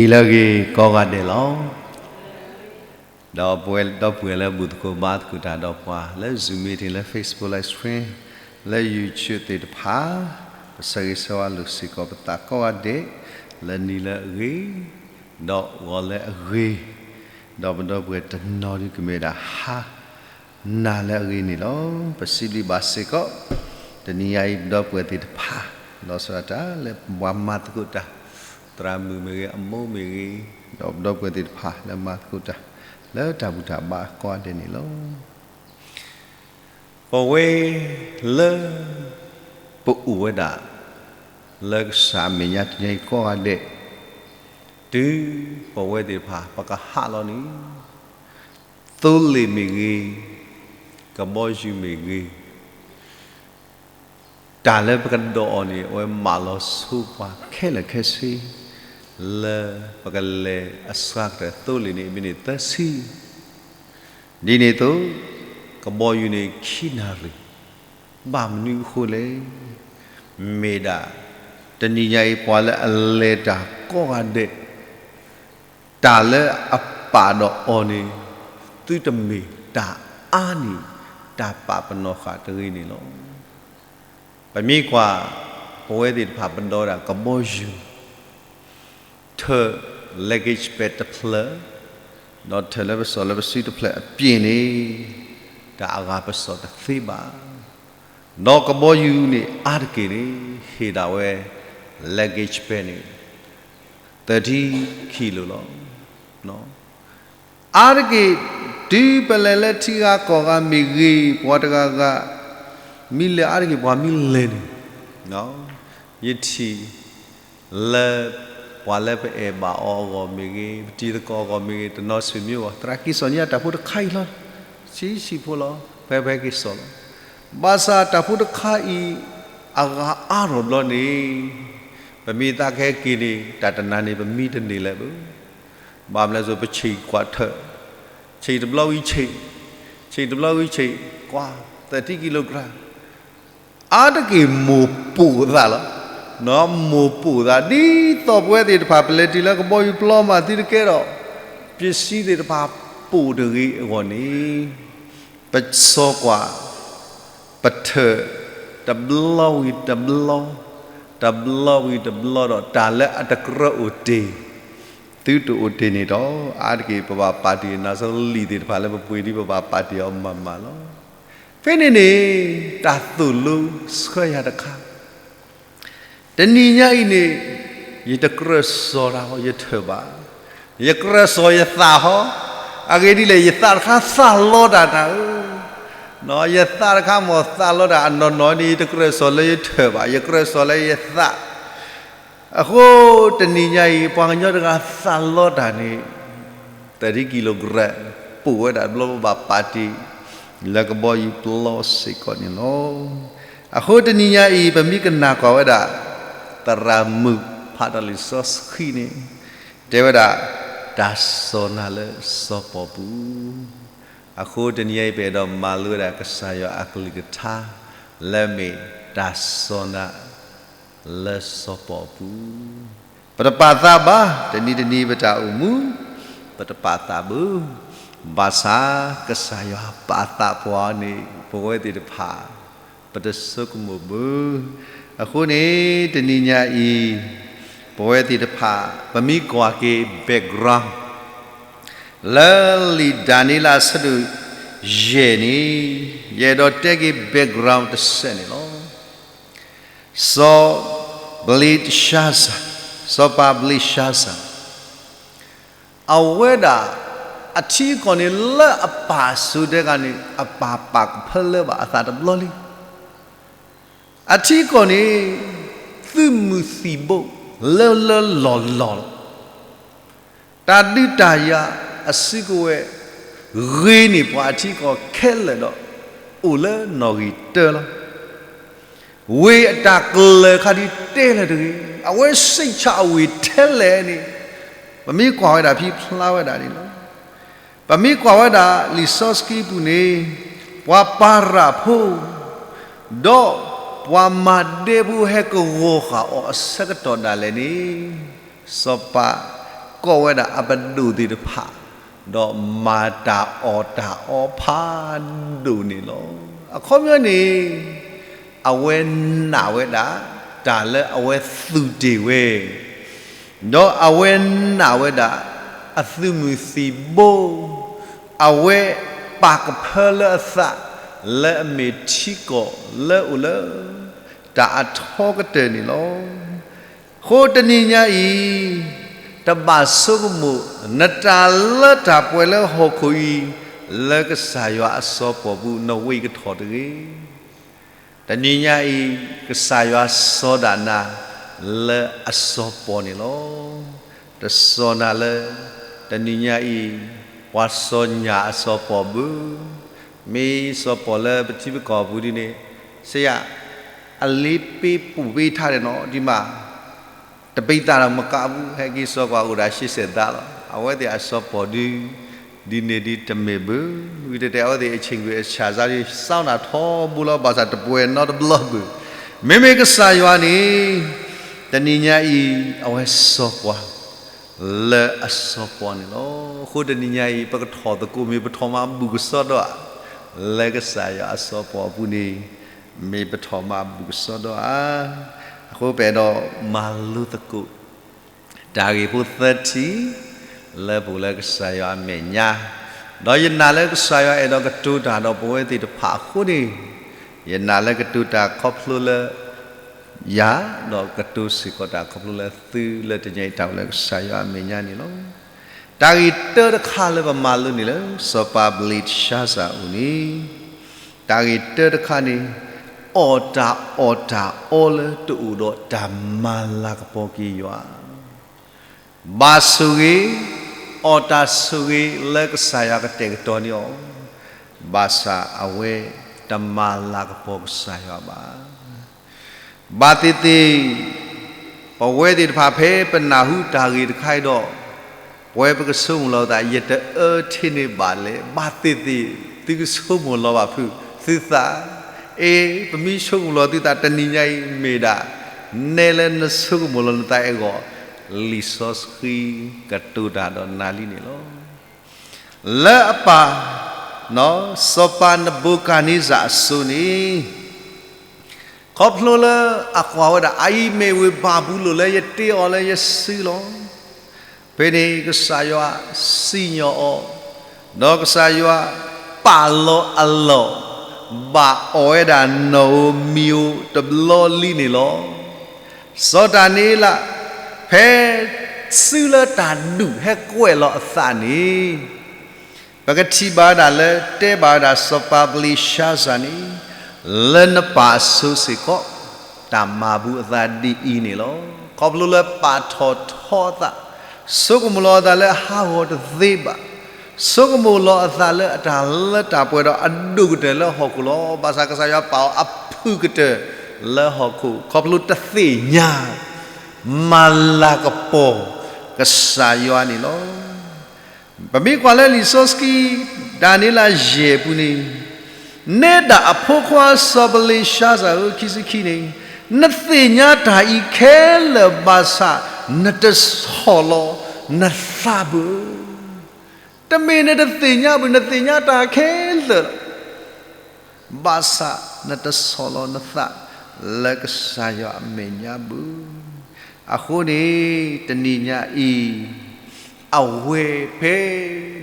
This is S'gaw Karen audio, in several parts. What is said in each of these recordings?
နံၤလၢအဂ့ၤကိးဂၤဒဲးလီၤ. ဒီးပဝဲဒီပုၢ်ဝဲၢ်လၢဘူၣ်သကိးဘါသကိးတၢ်ဒီးပှၤလၢ Zoom meeting လၢ Facebook Live Stream လၢ YouTube သ့ၣ်တဖၣ်, ပဆၢဂ့ၤဆၢဝါလိာ်စ့ၢ်ကီးပသးကိးဂၤဒဲး လၢနံၤလၢအဂ့ၤ, ဒီးဂီၤလၢအဂ့ၤ, ဒီးပဒီပုၢ်ဝဲၢ်တနီၤဒုကမ့ၢ်ဒၣ်ဟါ နၤလၢအဂ့ၤန့ၣ်လီၤ. ပစံးဘျုးဘၣ်စ့ၢ်ကီး တနံၤညါအံၤ ပဒီပုၢ်ဝဲၢ်သ့ၣ်တဖၣ် လီၤဆီဒၣ်တၢ်လၢပှၤမၤသကိးတၢ်, သရၣ်မုၣ်မ့ၢ်ဂ့ၤ, အမိၢ်မ့ၢ်ဂ့ၤ, ဒီးပဒီပုၢ်ဝဲၢ်သ့ၣ်တဖၣ်လၢမၤသကိးတၢ် လၢတၢ်ဘူၣ်တၢ်ဘါကိးဂၤဒဲးန့ၣ်လီၤ. ပဝဲလၢ ပအိၣ်ဝဲဒၣ် လၢကစၢ်အမဲာ်ညါတနံၤအံၤကိးဂၤဒဲး, တုၤပဝဲသ့ၣ်တဖၣ် ပကဟးလီၤန့ၣ်, သိလ့ၣ်မ့ၢ်ဂ့ၤ, ကဘီယူၤမ့ၢ်ဂ့ၤ, တၢ်လၢပကဒိးအီၤန့ၣ် အဝဲမၤလီၤဆိပှၤခဲလၢာ်ခဲဆ့, လၢပကလဲၤအစှၤကတၢၢ် သိလ့ၣ်န့ၣ် မံးနံးသၢဆံ, ဒ်န့ၣ်အသိး ကဘီယူၤန့ၣ် ခံနၣ်ရံၣ်, ဘၣ်မနုၤအဃိလဲၣ်, မ့ၢ်ဒၣ် တနံၤညါအံၤ ပှၤလၢအလဲၤတၢ်ကိးဂၤဒဲး တၢ်လၢအပာ်ဒီးအီၤန့ၣ် သုတမ့ၢ်တၢ်အါန့ၢ် တၢ်ပာ်ပနီၣ်ဃာ်တဂ့ၤန့ၣ်လီၤ. ပမ့ၢ်ကွၢ် ပဝဲသ့ၣ်တဖၣ်ပဒိးဝဲဒၣ်ကဘီယူၤ, ထၢၣ် luggage bag တဖျၢၣ်, ဒီးထၢၣ်လၢပစီၣ်လၢပစုတဖျၢၣ်အပျ့ၤန့ၣ် တၢ်အဂၤပစီၣ်တသ့ဘၣ်. ဒီးကဘီယူၤန့ၣ် အါတက့ၢ်န့ၣ် ဟ့ၣ်ဒၣ်ဝဲ luggage bag န့ၣ် သၢဆံ kilo လီၤ. အါတက့ၢ် တုၤပလဲၤလၢထံဂၤကီၢ်ဂၤမ့ၢ်ဂ့ၤ, ပှၤတဂၤဂၤ မ့ၢ်လဲၤအါတက့ၢ် ပှၤမ့ၢ်လဲၤန့ၣ်, ယထံၣ် လၢ ပှၤလၢပအဲၣ်ဘၣ်အီၤအဂီၢ်မ့ၢ်ဂ့ၤ, ပတံၤသကိးအဂီၢ်မ့ၢ်ဂ့ၤ, တနီၤဆံးမံၤအဂီၢ်, သရၣ်က့ၤစိာ်န့ၢ်တၢ်ဖိတခါအံၤလီၤ. ဆံးဆံးဖိလီၤ, ဖဲဖဲက့ၤစိာ်လီၤ. ဘၣ်ဆၣ်တၢ်ဖိတခါအံၤ အဂၤအါထီၣ်ဘျီန့ၣ်, ပမ့ၢ်သးကဟဲက့ၤန့ၣ် တၢ်တနၤန့ၣ် ပမံတန့ၢ်လၢၤဘၣ်. ဘၣ်မနုၤလဲၣ်, ပဆံးကွၢ်ထၢၣ်, ဆံးတဘျီဝံၤဆံး, ဆံးတဘျီဝံၤဆံး, ကွၢ် သၢဆံ kilogram အါတက့ၢ်မိၢ်ပိာ်သးလီၤ. မိၢ်ပိာ်သး ဒ်သိးပဝဲသ့ၣ်တဖၣ် ပလဲၤတုၤလၢကဘီယူၤပျီမးသံတကဲဒီး, ပစံးသ့ၣ်တဖၣ်ပိာ်တဂ့ၤအဂီၢ်န့ၣ်, ပစီကွၢ်, ပထၢၣ်, တဘျီဝံၤတဘျီ, တဘျီဝံၤတဘျီဒီး တၢ်လၢအတကြၢးအိၣ်တ့ၢ်, သုတအိၣ်တ့ၢ်န့ၣ်ဒီး အါတက့ၢ်ပဘၣ်ပာ်တ့ၢ် နၢ်စီလံာ်သ့ၣ်တဖၣ်လၢပပှ့ၤဒ်ပဘၣ်ပာ်တ့ၢ်အီၤမးမးလီၤ. ဖဲန့ၣ်န့ၣ် တၢ်သိၣ်လိဆှၢယၤတခါ, တနံၤညါအံၤန့ၣ် ယတကြၢးစီၤတၢ်အီၤ ယထၢၣ်ဘၣ်, ယကြၢးစီၤယသးဟီ, အဂ့ၢ်ဒ်လဲၣ် ယသးတခါသးလီတၢ်နၤဧၢ, ယသးတခါမ့ၢ်သးလီတၢ်အနီၢ်နီၢ်န့ၣ် ယတကြၢးစီၤလၢယထၢၣ်ဘၣ်, ယကြၢးစီၤလၢယသး အဃိတနံၤညါအံၤ ပှၤကညီတဂၤသးလီတၢ်န့ၣ် သၢဆံ kilogram ပိာ်ဝဲဒၣ်တဘျီပဘၣ်ပာ်တ့ၢ် လၢကဘီယူၤပျီစ့ၢ်ကီးန့ၣ်လီၤ. အဃိတနံၤညါအံၤ ပမ့ၢ်ကနၣ်ကွၢ်ဝဲဒၣ် သရၣ်မုၣ်ဖးထီၣ်လံာ်စီဆှံန့ၣ် တဲဝဲဒၣ် တၢ်စီၢ်နၤလၢစီၤပီၣ်ပူၤ, အဃိတနံၤညါအံၤ ပအဲၣ်ဒိးမၤလိဝဲဒၣ်ကစၢ်ယွၤအကလုၢ်ကထါ လၢမ့ၢ်တၢ်စီၢ်နၤ လၢစီၤပီၣ်အပူၤ, ပတပာ်သးဘၣ်, တနံၤတနံၤပတၢ်အိၣ်မူ ပတပာ်သးဘၣ်, ဘၣ်ဆၣ်ကစၢ်ယွၤပာ်သးပှၤန့ၣ် ပဝဲသ့ၣ်တဖၣ် ပတဆိကမိၣ်ဘၣ်. အဃိန့ၣ် တနံၤညါအံၤ ပဝဲသ့ၣ်တဖၣ် ပမ့ၢ်ကွၢ်က့ၤ background လၢလံာ်ဒၤနံးယ့လးအဆၢဒိၣ်ယဲၢ်န့ၣ် ယအဲၣ်ဒိးတဲက့ၤ background တစဲးန့ၣ်လီၤ. စီၤဘလ့းရှၤစၢ်, စီၤပၤဘလ့းရှၤစၢ်, အဝဲဒၣ် အထံအကီၢ်န့ၣ် လၢအပၢ်စိၤဒဲးဂၤန့ၣ် အပၢ်ပာ်ကဖၢလၢဘၣ်အသးတဘျီလံ. အထံအကီၢ်န့ၣ် သုးမုၢ်သံၣ်ဘိ လၢလၢလီၢ်လီၢ်လီၤ. တၢ်ဒုးတၢ်ယၤအစုကဝဲၤ ဂ့ၤန့ၢ်ပှၤအထံအကီၢ်ခဲလၢာ်ဒီး အိၣ်လၢနီၣ်ဂံၢ်တၢလီၤ. ဝ့ၢ်အတၢ်ကျၢၤခါဒုးတဲလၢၤတဂ့ၤ, အဝဲစံးဆၣ်အဝ့ၢ်ထဲလဲၣ်န့ၣ် ပမ့ၢ်ကွၢ်ဝဲဒၣ်ဖံဖျါဝဲဒၣ်န့ၣ်လီၤ. ပမ့ၢ်ကွၢ်ဝဲဒၣ်လံာ်စီဆှံပူၤန့ၣ် ပှၤပၤရးဖိ ဒီးပှၤမၤဒဲဖိဟဲကဝီၤဃာ်အီၤအဆၢကတီၢ်ဒၣ်လဲာ်န့ၣ် စီၤပၤ ကိးဝဲဒၣ်အပဒိၣ်သ့ၣ်တဖၣ်, ဒီးမၤတၢ်အီၣ်တၢ်အီဖးဒိၣ်န့ၣ်လီၤ. အခီပညီန့ၣ် အဝဲနာ်ဝဲဒၣ် တၢ်လၢအဝဲသူၣ်တ့ၢ်ဝဲ, ဒီးအဝဲနာ်ဝဲဒၣ် အသုးမုၢ်သံၣ်ဘိ, အဝဲပာ်ကဖၢလၢအသး လၢအမ့ၢ်ထံကီၢ်လၢအိၣ်လၢ တၢ်အထီကတၢၢ်န့ၣ်လီၤ. အဃိတနံၤညါအံၤ တဘၣ်ဆိကမိၣ် နတၢ်လၢတၢ်ပှဲၤလၢဟီၣ်ခိၣ်အံၤ လၢကစၢ်ယွၤအစီၤပီၣ်ပူၤ နဝံၢ်ကထီၣ်တဂ့ၤ. တနံၤညါအံၤ ကစၢ်ယွၤစီၤဒၣ်နၤ လၢအစီၤပီၣ်န့ၣ်လီၤ. တစီၤနၤလၢ တနံၤညါအံၤ ပှၤစီၤညၣ်အစီၤပီၣ်ဘၣ်, မ့ၢ်စီၤပီၣ်လၢပထံပကီၢ်ပူၤဒ်န့ၣ် စ့ယၤ အလ့ပ့ပူၤပ့ထါန့ၣ်နီၤ ဒ်မး တပ့ၤသးဒီးမကးဘူး ဟဲက့ၤစီၤကွၢ်အိၣ်ဒၣ်ရှဲစဲးသးလီၤ. အဝဲသ့ၣ်အစီၤပီၣ်ဒု ဒ်န့ၣ်ဒ်တမ့ၢ်ဘၣ်, ဝံၤတဲတဲအဝဲသ့ၣ်အဆ့ၣ်ကွံာ်အဆၣ်စၢ်ဒု စီၤနၤထီဘိလီၤ ဘၣ်ဆၣ်တပှဲၤနီတဘျီဘၣ်. မ့မ့ၢ်ကစၢ်ယွၤန့ၣ် တနံၤညါအံၤ အဝဲစီၤပီၣ် လၢအစီၤပီၣ်န့ၣ်လီၤ. အဃိတနံၤညါအံၤ ပကထီၣ်သကိးမ့ၢ်ပထီၣ်မၤဘူၣ်ကစီဒီဧါ, လၢကစၢ်ယွၤအစီၤပီၣ်အပူၤန့ၣ် မ့ၢ်ပထီၣ်မၤဘူၣ်ကစီဒီဧါ. အဃိပအဲၣ်ဒိးမၤလိသကိး တၢ်ဂ့ၢ်ဖိသၢထံၣ် လၢပအိၣ်လၢကစၢ်ယွၤအမဲာ်ညါ, ဒီးယနာ်လၢကစၢ်ယွၤအဲၣ်ဒိးကတိၤတၢ်ဒီးပဝဲသ့ၣ်တဖၣ်အဃိန့ၣ်, ယနာ်လၢကတိၤတၢ်ခီဖျိလၢ ယၤ, ဒီးကတိၤစ့ၢ်ကီးတၢ်ခီဖျိလၢသုလၢတနံၤအံၤတၢ်အိၣ်လၢကစၢ်ယွၤအမဲာ်ညါန့ၣ်လီၤ. တၢ်ဂ့ၢ်တၢတခါလၢပမၤလိန့ၣ်လၢ စီၤပၤဘလ့းၡါစၢ်အအိၣ်န့ၣ်, တၢ်ဂ့ၢ်တၢတခါန့ၣ်, အီၣ်တၢ်အီၣ်တၢ်အီလၢတအိၣ်ဒီးတၢ်မၤလၤကပီၤက့ၤယွၤ ဘၣ်ဆိၣ်ဂ့ၤ, အီၣ်တၢ်ဆိၣ်ဂ့ၤလၢကစၢ်ယွၤကတဲာ်ကတီၤန့ၢ်အီၤ, ဘၣ်ဆၣ်အဝဲတမၤလၤကပီၤကစၢ်ယွၤဘၣ်. ဘၣ်သ့ၣ်သ့ၣ်, ပဝဲသ့ၣ်တဖၣ်ဖဲပနၢ်ဟူတၢ်ဂ့ၢ်တခါအံၤဒီး, ပဝဲပကဆိကမိၣ်လီၤသး ယတအၢထံန့ၣ်ဘၣ်လဲၣ်, ဘၣ်သ့ၣ်သ့ၣ် သုကဆိကမိၣ်လီၤဘၣ်ဖုးသုသး, အ့ ပမ့ၢ်ဆိကမိၣ်လီၤသုသးတနံၤညါအံၤမ့ၢ်ဒၣ်, နဲလၢနဆိကမိၣ်လီၤနသးအဲၣ်ဂီၢ်, လံာ်စီဆှံကတိၤတၢ်ဒီးနၤလံန့ၣ်လီၤ. လၢအပၢ်, စီၤပၤနဘူၤခၣ်န့စၢ်အစိၤန့ၣ်, ခီဖျိလၢအကွၢ်ဝဲဒၣ် အအံၤမ့ၢ်ဝ့ၢ်ဘၤဘူလိၣ်လၢယတ့အီၤလၢယစုလီၤ. ဖဲန့ၣ်ကစၢ်ယွၤစံၣ်ညီၣ်အီၤ, ဒီးကစၢ်ယွၤပာ်လီၤအလီၢ်, ဘၣ်အီၣ်ဝဲဒၣ်နီၣ်ဧိၤမံၤဧိၤတဘျီလံန့ၣ်လီၤ. စီၤဒၤနံးယ့လး, ဖဲစုလၢတၢ်ဒူၣ်ဟဲကွဲးလီၤအသးန့ၣ်, ပကထံၣ်ဘၣ်ဝဲဒၣ်လၢတဲဘၣ်ဝဲဒၣ်စီၤပၤဘလ့းၡါစၢ်န့ၣ်, လၢနပၢ်အစိၤစ့ၢ်ကီး, တၢ်မၤဘူၣ်အသးဒ်အံၤန့ၣ်လီၤ. ခီဖျိလၢပာ်ထီၣ်ထီအသး, ဆိကမိၣ်လီၤအသးလၢအဟးဂီၤတသ့ဘၣ်, ဆိကမိၣ်လီၤအသးလၢအတၢ်လၢတၢ်ပှဲၤဒီးအဒိၣ်ကတၢၢ်လၢဟီၣ်ခိၣ်လီၤ. ဘၣ်ဆၣ်ကစၢ်ယွၤပာ်အီၤအဖုၣ်ကတၢၢ်လၢဟီၣ်ခိၣ်, ခီဖျိတသ့ၣ်ညါ မၤလၤကပီၤကစၢ်ယွၤန့ၣ်လီၤ. ပမ့ၢ်ကွၢ်လၢလံာ်စီဆှံ ဒၤနံးယ့လးယဲၢ်ပူၤန့ၣ်, နဲဒၣ်အဖိခွါစီၤဘလ့းၡါစၢ်ဧၢ ခံဆံခံန့ၣ်, နသ့ၣ်ညါတၢ်အံၤခဲလၢာ်ဘၣ်ဆၣ် နတဆီၣ်လီၤနသးဘၣ်. တမ့ၢ်နတသ့ၣ်ညါဘၣ်, နသ့ၣ်ညါတၢ်ခဲလၢာ်လီၤ. ဘၣ်ဆၣ်နတဆီၣ်လီၤနသးလၢကစၢ်ယွၤအမဲာ်ညါဘၣ်. အဃိန့ၣ် တနံၤညါအံၤ အဝဲဖဲ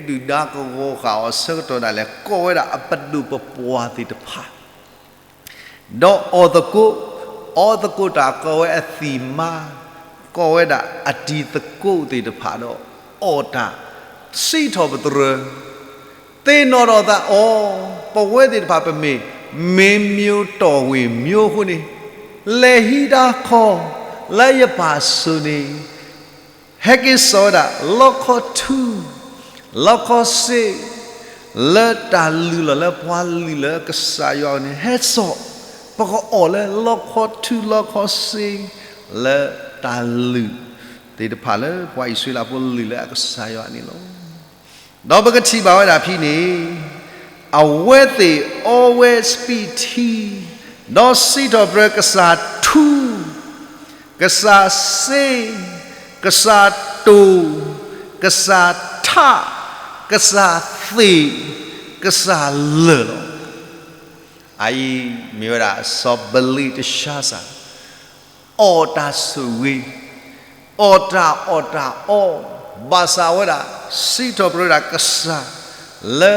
ဒုၣ်ဒါကဝီၤဃာ်အီၤအဆၢကတီၢ်ဒၣ်လဲာ် ကိးဝဲဒၣ်အပဒိၣ်ပပှၢ်သ့ၣ်တဖၣ် ဒီးအီၣ်သကိး, အီသကိးတၢ်ကိးဝဲအသံၣ်မါ, ကိးဝဲဒၣ်အတံၤသကိးသ့ၣ်တဖၣ်ဒီး အီၣ်တၢ်စံးထီၣ်ပတြၢၤ, သ့ၣ်နီၣ်ထီၣ်သးအီၤ, ပဝဲသ့ၣ်တဖၣ်ပမ့ၢ် မ့ၢ်မၠိၤတီၢ်ဝ့ၢ်မၠိၤအဃိန့ၣ်, လဲၤဟံးတၢ်ခီၣ်လၢယပၢ်စိၤန့ၣ် ဟဲက့ၤစိာ်ဝဲဒၣ် လီခီထူ, လီခီစ့, လၢတၢ်လုၢ်လီၢ်လၢပှၤလုၢ်လၢကစၢ်ယွၤအအိၣ်န့ၣ် ဟဲစိာ်, ပကအီၣ်လၢလီခီထူလီခီစ့, လၢတၢ်လုၢ်သ့ၣ်တဖၣ်လၢပှၤအံၣ်စရ့လးဖိလုၢ်လၢအကစၢ်ယွၤန့ၣ်လီၤ. ဒီးပကထံၣ်ဘၣ်ဝဲဒၣ်ဖဲန့ၣ်, အဝဲသ့ၣ်အီဝဲစပံးထံ, ဒီးစံးထီၣ်ပတြၢၤကစၢ်ထူ, ကစၢ်စ့, ကစၢ်တိၢ်, ကစၢ်ထး, ကစၢ်သ့ၣ်, ကစၢ်လၢာ်လီၤ. အအံၤမ့ၢ်ဝဲဒၣ် စီၤဘလ့းတၡါစၤ အီၣ်တၢ်ဆိၣ်ဂ့ၤ, အီၣ်တၢ်အီၣ်တၢ်အီ, ဘၣ်ဆၣ်ဝဲဒၣ် စံးထီၣ်ပတြၢၤဒၣ်ကစၢ် လၢ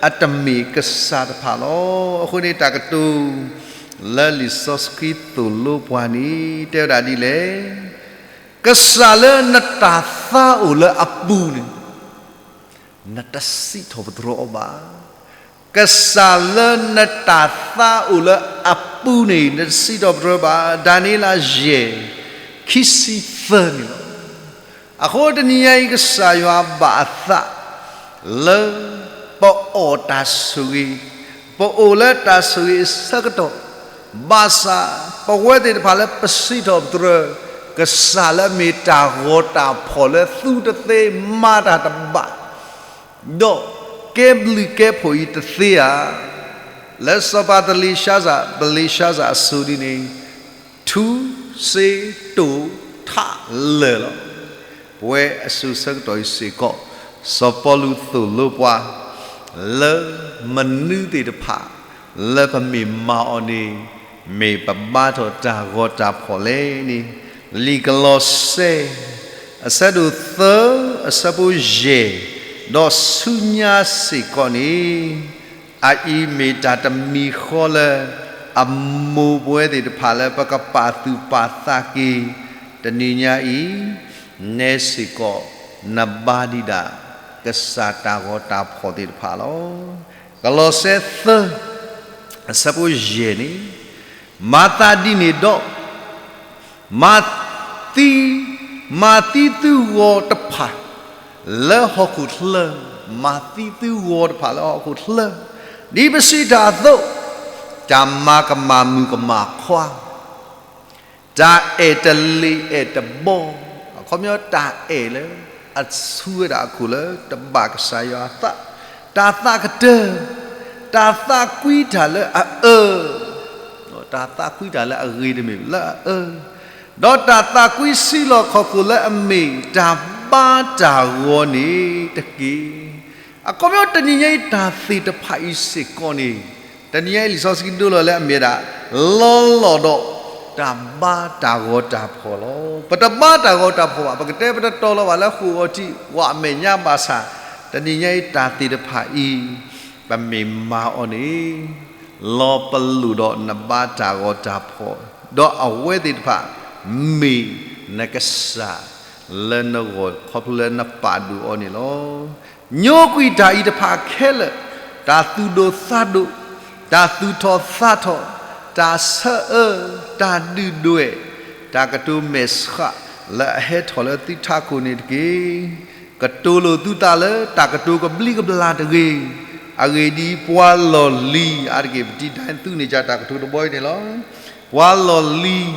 အတမ့ၢ်ကစၢ်တဖၣ်လီၤ. အဃိန့ၣ်တၢ်ကတိၤ လၢလံာ်စီဆှံသိၣ်လိပှၤန့ၣ် တဲဝဲဒၣ်ဒ်လဲၣ်, ကစၢ်လၢနတၢ်သါအိၣ်လၢအပူၤန့ၣ် နတစံးထီၣ်ပတြၢၤအီၤဘၣ်. ကစၢ်လၢနတၢ်သါအိၣ်လၢအပူၤန့ၣ် နတစံးထီၣ်ပတြၢၤဘၣ်. ဒၤနံးယ့လးယဲၢ် ခံဆံသၢန့ၣ်လီၤ. အဃိတနံၤညါအံၤ ကစၢ်ယွၤဘၣ်အသး လၢပအီၣ်တၢ်ဆိၣ်ဂ့ၤ, ပအိၣ်လၢတၢ်ဆိၣ်ဂ့ၤအဆၢကတီၢ်, ဘၣ်ဆၣ်ပဝဲသ့ၣ်တဖၣ်လၢပစံးထီၣ်ပတြၢၤ ကစၢ်လၢအမ့ၢ်တၢ်ဂီၤတၢ်ဖီၣ်လၢသုတသ့မၤတၢ်တဘၣ် ဒီးကဲဘျုးကဲဖှိၣ်အံၤတသ့ဧါ. လၢစီၤပၤသလ့ၡါစၤ, ဘလ့ၡါစၤအစိၤဒ်န့ၣ် ထူစ့တိၢ်ထးလၢာ်လီၤ. ပဝဲအစိၤဆၢကတီၢ်အံၤစ့ၢ်ကီး စီၤပီလူးသိၣ်လိပှၤ လၢမနုၤသ့ၣ်တဖၣ် လၢပမ့ၢ်မၤအီၤန့ၣ် မ့ၢ်ပဘါထီၣ်တၢ်ဂီၤတၢ်ဖီၣ်လဲၣ်န့ၣ် လံာ်ကလီးစဲ အဆၢဒိၣ်သၢ အဆၢဖိယဲၢ် ဒီးဆူညါစ့ၢ်ကီးန့ၣ် အအံၤမ့ၢ်တၢ်တမံၤဃီလၢ အမိၢ်ပဝဲသ့ၣ်တဖၣ်လၢပကပာ်သူၣ်ပာ်သးက့ၤ တနံၤညါအံၤ နဲစ့ၢ်ကီး နဘါဒံးဒၣ် ကစၢ်တၢ်ဂီၤတၢ်ဖီၣ်သ့ၣ်တဖၣ်လီၤ. ကလီးစဲသၢ အဆၢဖိယဲၢ်န့ၣ် မၤသးဒ်န့ၣ်ဒီး မၤသံ, မၤသံသုဂီၤတဖၣ် လၢဟီၣ်ခိၣ်ချၢ, မၤသံသုဂီၤတဖၣ်လၢဟီၣ်ခိၣ်ချၢ, ဒ်ပစံးတၢ်အသိး, တၢ်မၤကမၣ်မုၣ်ကမၣ်ခွါ တၢ်အဲၣ်တလ့ၤအဲၣ်တဘီ, အခီပညီတၢ်အဲၣ်လၢအဆူဝဲဒၣ်အခိၣ်လၢတဘၣ်ကစၢ်ယွၤအသး, တၢ်သးကတၢၢ်, တၢ်သးကွံတၢ်လၢအအၢ, တၢ်သးကွံတၢ်လၢအဂ့ၤတမ့ၢ်လၢအအၢ, ဒီးတၢ်သးကွံစံးလီၤခီၣ်ခိၣ်လၢအမ့ၢ်တၢ်ဘါတၢ်ဂီၤန့ၣ်တက့ၢ်. အခီပညီတနံၤညါအံၤတၢ်သ့ၣ်တဖၣ်အံၤစ့ၢ်ကီးန့ၣ်, တနံၤညါအံၤလံာ်စီဆှံဒိလီၤလၢအမ့ၢ်ဒၣ် လီၤလီၢ်ဒီး တၢ်ဘါတၢ်ဂီၤတၢ်ဖီၣ်လီၤ. ပတဘါတၢ်ဂီၤတၢ်ဖီၣ်ဘၣ်, ပကတဲပတတီလီၤဘၣ်လၢဃိာ်အီၤထံး ဝဲအမဲာ်ညါဘၣ်ဆၣ်, တနံၤညါအံၤတၢ်သ့ၣ်တဖၣ်အံၤ ပမ့ၢ်မၤအီၤန့ၣ် လီၤပလိာ်ဒီးနဘါတၢ်ဂီၤတၢ်ဖီၣ်, ဒီးအဝဲသ့ၣ်တဖၣ် မ့ၢ်နကစၢ်လၢနဂီၢ် ခီဖျိလၢနပာ်ဒိၣ်အီၤန့ၣ်လီၤ. ညိကွံာ်တၢ်အံၤတဖၣ်ခဲလၢာ်, တၢ်သူၣ်ဒိၣ်သးဒိၣ်, တၢ်သူၣ်ထီၣ်သးထီၣ်, တၢ်ဆၢအၢ, တၢ်ဒုၣ်ဒွဲၣ်, တၢ်ကတိၤမဲာ်ဆှးလၢအဟဲထီၣ်လၢသုထးခိၣ်န့ၣ်တက့ၢ်. ကတိၤလိာ်သုသးလၢတၢ်ကတိၤကဘျံးကဘျၣ်တဂ့ၤ, အဂ့ၢ်ဒ်အံၤပှၤလီၢ်လံၤ, အါတက့ၢ်ပတံၤဒၣ်သုန့ၣ် ကၢ်တၢ်ကတိၤတဘီအံၤန့ၣ်လီၤ. ပှၤလီၢ်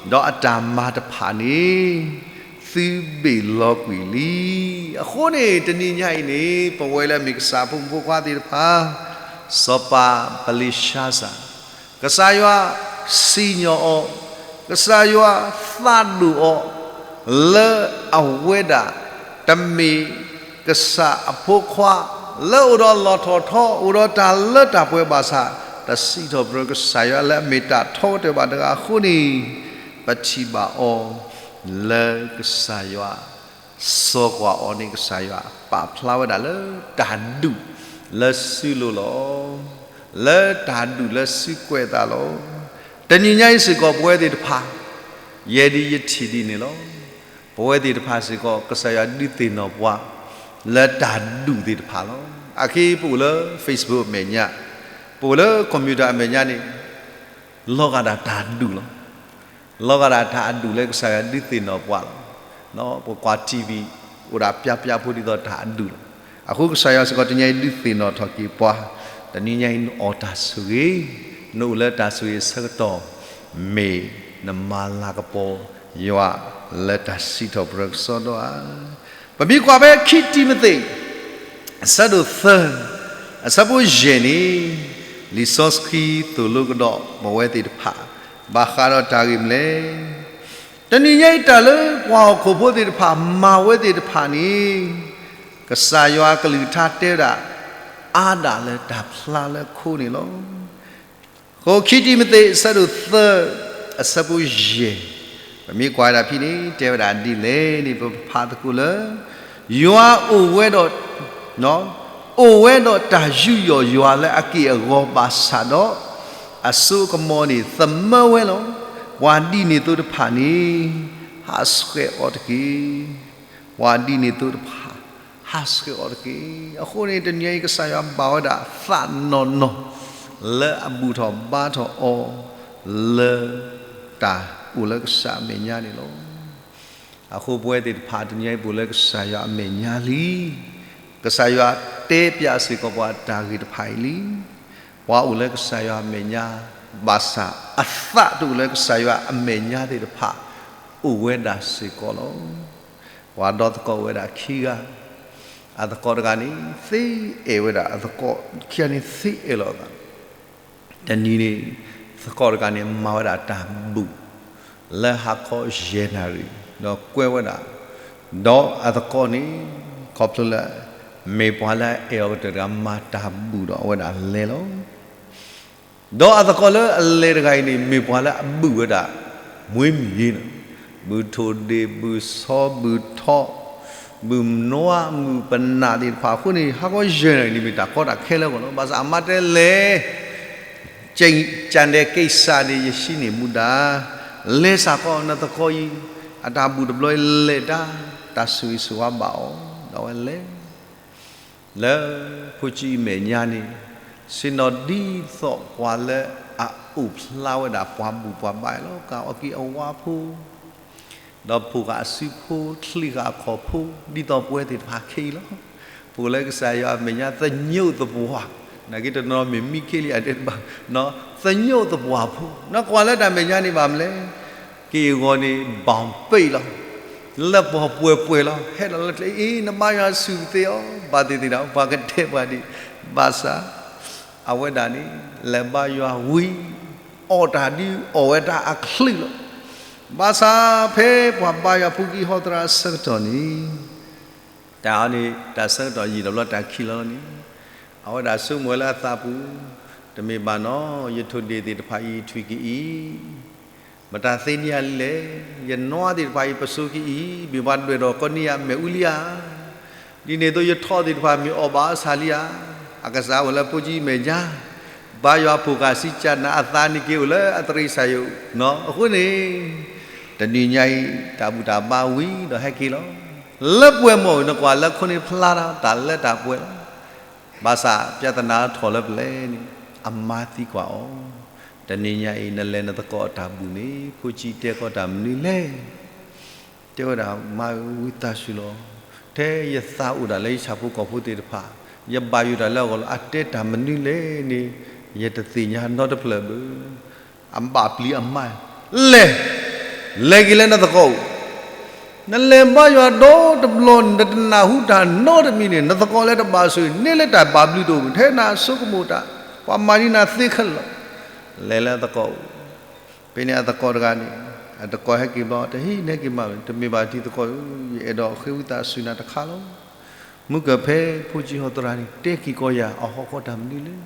လံၤ, ဒီးအတၢ်မၤတဖၣ်န့ၣ် သုဘ့ၣ်လီၤကွံာ်လံ. အဃိန့ၣ် တနံၤညါအံၤန့ၣ် ပဝဲလၢအမ့ၢ်ကစၢ်အဖိမုၣ်ဖိခွါသ့ၣ်တဖၣ်, စီၤပၤဘလ့ၡါစၤ, ကစၢ်ယွၤစံၣ်ညီၣ်အီၤ, ကစၢ်ယွၤသးဒိၣ်အီၤ, လၢအဝဲဒၣ်တမ့ၢ်ကစၢ်အဖိခွါ လၢအိၣ်ဒီးလီၢ်ထီၣ်ထီ, အိၣ်ဒီးတၢ်လၢတၢ်ပှဲၤဘၣ်ဆၣ်, တစံးထီၣ်ပတြၢၤကစၢ်ယွၤလၢအမ့ၢ်တၢ်ထီကတၢၢ်ဘၣ်တဂၤအဃိန့ၣ်, ပထံၣ်ဘၣ်အီၤလၢကစၢ်ယွၤ စီၤကွၢ်အီၤန့ၣ် ကစၢ်ယွၤပာ်ဖျါဝဲဒၣ်လၢတၢ်ဒူၣ်လၢစုလိၤလီၤ. လၢတၢ်ဒူၣ်လၢစုကွဲးသးလီၤ. တနံၤညါအံၤစ့ၢ်ကီးပဝဲသ့ၣ်တဖၣ်, ယဲဒ်ယထံၣ်ဒ်န့ၣ်လီၤ. ပဝဲသ့ၣ်တဖၣ်စ့ၢ်ကီး ကစၢ်ယွၤဒုးသ့ၣ်နီၣ်ပှၤ လၢတၢ်ဒူၣ်သ့ၣ်တဖၣ်လီၤ. အခဲအံၤပအိၣ်လၢ Facebook အမဲာ်ညါ, ပအိၣ်လၢ computer အမဲာ်ညါန့ၣ် လီၤဂာ်ဒၣ်တၢ်ဒူၣ်လီၤ. လီၤဂာ်ဒၣ်တၢ်အဒူၣ်လၢကစၢ်ယွၤဒုးသ့ၣ်နီၣ်ပှၤလီၤ. ပကွၢ် TV အိၣ်ဒၣ်ပျါပျါဖိဒ်သိးတၢ်အဒူၣ်လီၤ. အဃိကစၢ်ယွၤစ့ၢ်ကီးတနံၤညါအံၤဒုးသ့ၣ်နီၣ်ထီၣ်က့ၤပှၤ, တနံၤညါအံၤနအီၣ်တၢ်ဆိၣ်ဂ့ၤ, နအိၣ်လၢတၢ်ဆိၣ်ဂ့ၤအဆၢကတီၢ်, မ့ၢ်နမၤလၤကပီၤယွၤလၢတၢ်စံးထီၣ်ပတြၢၤကစီဒီဧါ. ပမ့ၢ်ကွၢ်ဖဲခံတံၤမသ့း အဆၢဒိၣ်သၢ, အဆၢဖိယဲၢ်န့ၣ်, လံာ်စီဆှံသိၣ်လိကဒီးပဝဲသ့ၣ်တဖၣ် ဘၣ်ဃးဒီးတၢ်ဂ့ၢ်မနုၤလဲၣ်. တနံၤညါအံၤတၢ်လၢပှၤဟီၣ်ခိၣ်ဖိသ့ၣ်တဖၣ်မၤဝဲသ့ၣ်တဖၣ်န့ၣ် ကစၢ်ယွၤကလုၢ်ကထါတဲဝဲဒၣ် အါဒၣ်လၢတၢ်ဖျါလၢခိန့ၣ်လီၤ. အဃိခံတံၤမသ့း အဆၢဒိၣ်သၢ အဆၢဖိယဲၢ် ပမ့ၢ်ကွၢ်ဝဲဒၣ်ဖဲန့ၣ် တဲဝဲဒၣ်ဒ်လဲၣ်န့ၣ် ပဖးသကိးလၢ ယွၤအိၣ်ဝဲဒီး အိၣ်ဝဲဒီးတၢ်ယူးယီၣ်ယွၤလၢအက့ၢ်အဂီၤဘၣ်ဆၣ်ဒီး အစိအကမီၤန့ၣ် သမၢဝဲလီၤ. ပှၤဒ်န့ၣ်သိးတဖၣ်န့ၣ် ဟးဆှဲးအီၤတက့ၢ်. ပှၤဒ်န့ၣ်သိးတဖၣ် ဟးဆှဲးအီၤတက့ၢ်. အဃိန့ၣ် တနံၤအံၤ ကစၢ်ယွၤဘၣ်ဝဲဒၣ်သးနီၢ်နီၢ် လၢအဘူၣ်ထီၣ်ဘါထီၣ်အီၤ လၢတၢ်အိၣ်လၢကစၢ်အမဲာ်ညါန့ၣ်လီၤ. အဃိပဝဲသ့ၣ်တဖၣ် တနံၤအံၤပအိၣ်လၢကစၢ်ယွၤအမဲာ်ညါလံ. ကစၢ်ယွၤတဲပျးစ့ၢ်ကီးပှၤတၢ်ဂ့ၢ်တဖၣ်အံၤလံ. ပှၤအိၣ်လၢကစၢ်ယွၤအမဲာ်ညါ ဘၣ်ဆၣ်အသးတအိၣ်လၢကစၢ်ယွၤအမဲာ်ညါသ့ၣ်တဖၣ် အိၣ်ဝဲဒၣ်စ့ၢ်ကီးလီၤ. ပှၤဒီသကိးအိၣ်ဝဲဒၣ်ခံဂၤ, အသကိးတဂၤန့ၣ် သ့အဲၣ်ဝဲဒၣ်အသကိးခံဂၤန့ၣ် သ့အဲၣ်လီၤအသး တနံၤန့ၣ် သကိးတဂၤန့ၣ် မၤဝဲဒၣ်တၢ်ဘူၣ် လၢဟါခီယဲၢ်နၣ်ရံၣ် ဒီးကွဲဝဲဒၣ်, ဒီးအသကိးန့ၣ် ခီဖျိလၢ မ့ၢ်ပှၤလၢအအဲၣ်အီၤကတၢၢ်တဂၤ မၤတၢ်ဘူၣ်ဒီးအဝဲဒၣ်လဲၤလီၤ. ဒီးအသကိးလၢအလဲၤတဂၤအံၤန့ၣ် မ့ၢ်ပှၤလၢအဘူၣ်ဝဲဒၣ် မွ့မံၤနီၤ, ဘူၣ်ထိၣ်ဒ့ၣ် ဘူၣ်ဆီ ဘူၣ်ထီ, ဘူၣ်နွါ ဘူၣ်ပနၢ်သ့ၣ်တဖၣ်အဃိန့ၣ် ဟါခီယဲၢ်နၣ်ရံၣ်န့ၣ် မ့ၢ်တၢ်ကီတၢ်ခဲလၢအဂီၢ်လီၤ. ဘၣ်ဆၣ်အမါတဲလဲၤ ကၠဲးကၠဲးဒဲးက့ၤစၢ်န့ၣ် ယဟံးန့ၢ်မူဒါ, လဲၤစ့ၢ်ကီးနသကိးအံၤ အတၢ်ဘူၣ်တဘျီအံၤလဲၤတၢ်, တၢ်ဆိၣ်ဂ့ၤဆိၣ်ဝါဘၣ်အီၤ ဒီးဝဲလဲၤ လၢဖိဆံးအမဲာ်ညါန့ၣ် ဆ့ၣ်နီၤဒ်သိးပှၤလၢအအိၣ်ဖျါဝဲဒၣ်ပှၤဘူၣ်ပှၤဘါအံၤလီၤ. ကအီၣ်က့ၤအဝါဖိ ဒီးဖိၣ်ဃာ်အစုဖိ ချံးဃာ်အခီၣ်ဖိ ဒ်သိးပဝဲသ့ၣ်တဖၣ်ခဲအံၤလီၤ. ပအိၣ်လၢကစၢ်ယွၤအမဲာ်ညါ သညိးသပှၢ်, နာ်က့တနီၤမ့ၢ်မံခ့လံ အတဲတဘၣ်, သညိးသပှၢ်ဖိ နကွၢ်လၢတၢ်မဲာ်ညါန့ၣ်ဘၣ်မနုၤလဲၣ်, က့ၢ်အဂီၤန့ၣ် ဘၣ်ပ့ၢ်လီၤ, လၢပှီၤပှဲၤပှဲၤလီၤ, ဟဲဒီးလၢကျဲအံၤ နဘါယွၤဆူၣ်သ့အီၤ ဘၣ်သ့ၣ်သ့ၣ်ဒီး ပှၤကတဲပှၤဒံး, ဘၣ်ဆၣ် အဝဲဒၣ်န့ၣ် လဲၤဘါယွၤဝံၤ အီၣ်တၢ်ဒ်အီၣ်ဝဲတၢ်အချုးလီၤ. ဘၣ်ဆၣ်ဖဲပှၤဘါယွၤဖိကံၢ်ဟီသရၣ်အဆၢကတီၢ်န့ၣ် တၢ်အီၤန့ၣ် တၢ်ဆၢကတီၢ်ယံာ်ဒီးဘျီတၢ်ခံးလီၤန့ၣ် အဝဲဒၣ်ဆိကမိၣ်ဝဲလၢအသးပူၤ, တမ့ၢ်ဘၣ်နီၤ ယထိၣ်ဒ့ၣ်သ့ၣ်တဖၣ်အံၤထွံၣ်က့ၤအံၤ မတၤသ့န့ၢ်ယၤလံလဲၣ်, ယနွါသ့ၣ်တဖၣ်အံၤပစိၤက့ၤအံၤ မ့ၢ်ပှၤဒွဲၣ်ထီၣ်ကီးန့ၢ်ယၤမဲာ်အူလံဧါ. ဒ်န့ၣ်အသိးယထီၣ်သ့ၣ်တဖၣ်မ့ၢ်အီၣ်ဘၣ်အီၤဆၣ်လံဧါ. အကစၢ်အိၣ်လၢဖိဆံးအမဲာ်ညါ, ဘါယွၤဖိၣ်ဃာ်စံးကၢ်နၤအသးန့ၣ်က့ၤအိၣ်လၢအတရံးစၢ်ယိာ်နီၤ. အဃိန့ၣ် တနံၤညါအံၤ တၢ်ဘူၣ်တၢ်ဘါဝံၤဒီးဟဲက့ၤလီၤ. လၢပှဲၤမိၢ် နကွၢ်လၢခိန့ၣ်ဖျါထီၣ်တၢ်လၢတၢ်ပှဲၤလီၤ. ဘၣ်ဆၣ် ပြဿနာ ထီၣ်လၢပလဲၣ်န့ၣ် အမါသံကွၢ်အီၤ, တနံၤညါအံၤ နလဲၤနသကိးအတၢ်ဘူၣ်န့ၣ် ဖိဆံးတဲကီးတၢ်မနုၤလဲၣ်. တဲဝဲဒၣ် မါဧၢ ဝံသးစူၤလီၤ. ထဲယသးအိၣ်ဒၣ်လၢယဆၣ်ဖိကီၢ်ဖိသ့ၣ်တဖၣ်, ယဘၣ်ယိၣ်တၢ်လၢအဂီၢ်လီၤ. အတဲတၢ်မနုၤလဲၣ်န့ၣ် ယတသ့ၣ်ညါနီတဖျၢၣ်ဘၣ်. အဘၣ်ပျံၤအမါ, လဲၤ, လဲၤက့ၤလၢနသကိးအိၣ် နလဲၤဘါယွၤဒီတဘျီန့ၣ် နတနၢ်ဟူတၢ်နီတမံၤန့ၣ် နသကိးလၢတဘၣ်ဆိၣ်ဂ့ၤန့ၢ်လၢတၢ်ဘၣ်ဘျုးတအိၣ်ဘၣ်. ထဲနၤဆိကမိၣ်တၢ် ပှၤမၤဒ်နၤသ့ခဲလၢာ်လီၤ. လဲၤလၢအသကိးအိၣ်, ဖဲန့ၣ်အသကိးတဂၤန့ၣ် အသကိးဟဲက့ၤဘျီ တဟံးန့ၢ်က့ၤမး, တမ့ၢ်ဘၣ်တံၤသကိးဧၢ, ယအဲၣ်ဒိးဃ့ဝံသးစူၤနၤတခါလီၤ. မုၢ်ကၢၤဖဲဖိဆံးဟီသရၣ်န့ၣ် တဲက့ၤကီးယၤ အဟီၣ်ကီတၢ်မနုၤလဲၣ်.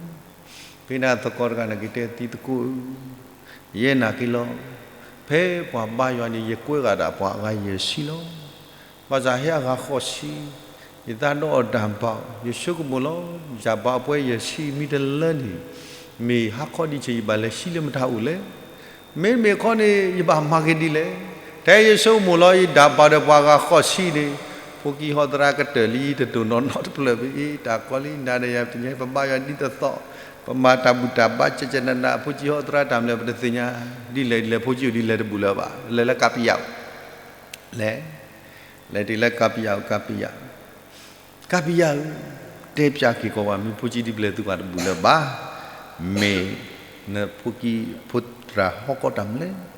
ဖဲန့ၣ်အသကိးတဂၤန့ၣ်က့ၤတဲ တံၤသကိးဧၢ ယဲနာ်က့ၤလီၤ. ဖဲပှၤဘါယွၤန့ၣ် ယကွဲးဂၤဒၣ်ပှၤအဂၤယဲၢ်ဆံလီၤ. ဘၣ်ဆၣ်ဟဲအဂၤဃိးဆံ, ယသးဒီးအီၤတၢ်ဘၣ်, ယဆိကမိၣ်လီၤ. ယၤပှၤအပှဲၤယဲၢ်ဆံမံတလၢန့ၣ် မ့ၢ်ဟါခီဒံးဆဲး ယဘၣ်လဲၤဆံလၢမတၤအိၣ်လဲၣ်. မ့မ့ၢ်ခီန့ၣ် ယဘၣ်မၤက့ၤဒ်လဲၣ်. ထဲယဆိကမိၣ်လီၤ ယဒၣ်ပာ်ဒီးပှၤဂၤဃိးဆံန့ၣ် ဖိကံၢ်ဟီသရၣ်ကတၢၢ်လံတတိၢ်နီၢ်နီတဖျၢၣ်ဘၣ်အံၤ တၢ်ကီလံ နၤဒီးယၤတသ့ၣ်ညါ ပဘါယွၤဒ်သိးသိး ပမၤတၢ်ဘူၣ်တၢ်ဘါကကနန ဖိကံၢ်ဟီသရၣ်တၢ်မနုၤ ပတသ့ၣ်ညါ ဒ်လဲၣ်ဒ်လဲၣ် ဖိကံၢ်အိၣ်ဒ်လဲၣ်တဘူၣ်လၢၤဘၣ် လဲၤလၢကးပယၣ်အိၣ် လဲၤ လဲၤတုၤလၢကးပယၣ်အိၣ် ကးပယၣ် ကးပယၣ်ဧၢ, တဲပၠးက့ၤကီးပှၤ မ့ၢ်ဖိကံၢ်ဒ်လဲၣ်သုကွၢ်တဘူၣ်လၢၤဘၣ်, မ့ၢ်နဖိကံၢ်ဖိသရၣ်ဟီၣ်ကီၢ်တၢ်မနုၤလဲၣ်.